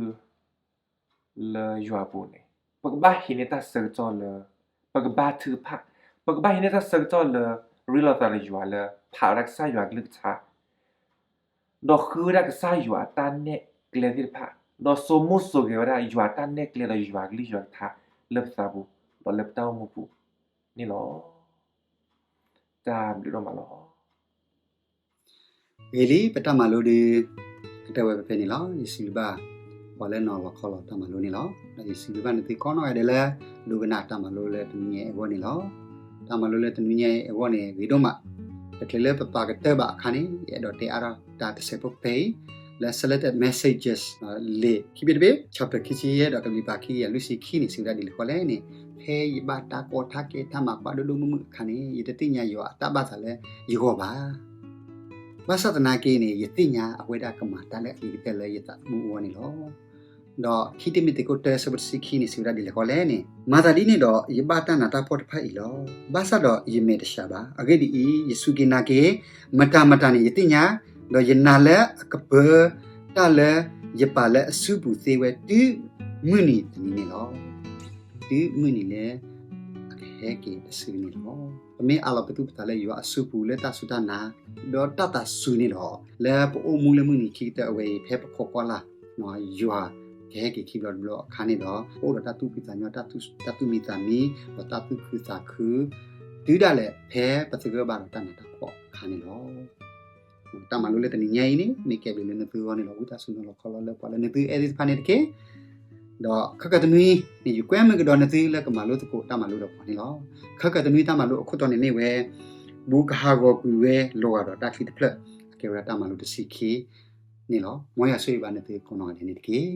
လၢယွၤအပူၤန့ၣ် ပကဘၣ်ဟံးန့ၢ်တၢ်ဆၢကတီၢ်လၢ ပကဘါထုကဖၣ်, ပကဘၣ်ဟံးန့ၢ်တၢ်ဆၢကတီၢ်လၢ ရ့လိာ်သးဒီးယွၤလၢ ဖးဝဲဒၣ်ကစၢ်ယွၤအကလုၢ်ကထါ ဒီးဃုဝဲဒၣ်ကစၢ်ယွၤအတၢ်နဲၣ်ကျဲသ့ၣ်တဖၣ်, ဒီးစိာ်မူစိာ်ဂဲၤဝဲဒၣ်ယွၤအတၢ်နဲၣ်ကျဲဒီးယွၤအကလုၢ်ယွၤကထါလၢပသးပူၤ ဒီးလၢပတၢ်အိၣ်မူပူၤန့ၣ်လီၤ. တၢ်ဘျုးဒိၣ်မးလီၤ. ဂ့ၤလံ ပတၢ်မၤလိဒုး ကတၢၢ်ဝဲဖဲဖဲန့ၣ်လီၤ. ယစံးဘျုးဘၣ် ပှၤလၢနီၤလီၤခီလီၤတၢ်မၤလိန့ၣ်လီၤ. ဒီးယစံးဘျုးဘၣ်နသုကိးနီၢ်ဂၤဒဲးလၢ ဒိကနၣ်တၢ်မၤလိလၢတနွံညါအံၤအဂီၢ်န့ၣ်လီၤ. တၢ်မၤလိလၢတနွံညါအံၤအဂီၢ်န့ၣ် ဂ့ၤဒိၣ်မး, တချုးလၢပပာ်ကတၢၢ်ဘၣ်အခါန့ၣ် ယအဲၣ်ဒိးတဲအါထီၣ်တၢ်တစဲးဖိဖဲအံၤ လၢ Selected Messages လံာ်ခံဘ့ၣ်တဘ့ၣ် chapter ခံဆံယဲၢ် ဒီးကလံၤပၤခံကယၤလွံၢ်ဆံခံန့ၣ် စံးဝဲဒၣ်ဒ်လဲၣ်ဃီလဲၣ်န့ၣ်, ဖဲယဘၣ်တၢ်ကီတၢ်ခဲ တၢ်မၤကွၢ်ဒိၣ်ဒိၣ်မုၢ်မုၢ်အခါန့ၣ် ယတသ့ၣ်ညါယွၤအတၢ်ဘၣ်သးလၢယဂီၢ်ဘၣ်. ဘၣ်ဆၣ်သနာ်က့န့ၣ် ယသ့ၣ်ညါအဝဲဒၣ်ကမၤတၢ်လၢအဂ့ၤကတၢၢ်လၢယသးသမူအဂီၢ်န့ၣ်လီၤ. ဒီးခံတံၤမသ့းခိၣ်တၢ ဆၢဖိတဆံခံန့ၣ် စံးဝဲဒၣ်ဒ်လဲၣ်ဃီလဲၣ်န့ၣ်, မၤသးဒ်န့ၣ်ဒီး ယဘၣ်တၢ်နးတၢ်ဖှီၣ်တဖၣ်အံၤလီၤ. ဘၣ်ဆၣ်ဒီးယမဲာ်တဆှးဘၣ်. အဂ့ၢ်ဒ်အံၤ, ယစူၢ်က့ၤနာ်က့ၤ မတၤမတၤန့ၣ် ယသ့ၣ်ညါ, ဒီးယနာ်လၢအကပၢၤတၢ်လၢယပာ်လၢအစုပူၤသ့ဝဲ တုၤမုၢ်နံၤတနံၤန့ၣ်လီၤ. တုၤမုၢ်နံၤလၢအကဟဲက့ၤတစုန့ၣ်လီၤ. ပမ့ၢ်အးလီၤပသူၣ်ပသးလၢယွၤအစုပူၤလၢတၢ်စူၢ်တၢ်နာ် ဒီးတၢ်သးစူၤန့ၣ်ဒီး လၢပအိၣ်မူလၢမုၢ်နံၤခံကတၢၢ်အဝဲအံၤ ဖဲပခိးကွၢ်လၢ် ယွၤကဟဲက့ၤခံဘျီတဘျီအခါန့ၣ်ဒီး ပအိၣ်ဒီးတၢ်သူၣ်ဖှံသးညီ တၢ်သူၣ်မံသးမံ ဒီးတၢ်သူၣ်ခုသးခု တုၤဒၣ်လဲာ်ဖဲပသဂၢၢ်ဘၣ်ဒီးတၢ်နးတၢ်ဖှီၣ်အခါန့ၣ်လီၤ. တၢ်မၤလိလၢတနံၤညါအံၤန့ၣ် မ့ၢ်ကဲဘျုးလၢနသုဂီၢ်န့ၣ်လီၤ. ဝံသးစူၤနီၤလီၤခီလီၤလၢပှၤလၢနသုအဲၣ်သ့ၣ်တဖၣ်န့ၣ်တက့ၢ်. ဒီးခဲကတနွံန့ၣ် ယကွဲမုာ်ကဒီးနသုလၢကမၤလိသကိးတၢ်မၤလိဒီးပှၤန့ၣ်လီၤ. ခဲကတနွံတၢ်မၤလိအခိၣ်တီန့ၣ်မ့ၢ်ဝဲ ဘူးကဟးဂီၤကွံာ်ဝဲလီၤဂာ်ဒီးတၢ်ချံတဖျၢၣ် အကဲဝဲဒၣ်တၢ်မၤလိတဆံးခံန့ၣ်လီၤ. မ်ယွၤဆိၣ်ဂ့ၤဘၣ်နသုကိးနီၢ်ဂၤဒဲးန့ၣ်တက့ၢ်.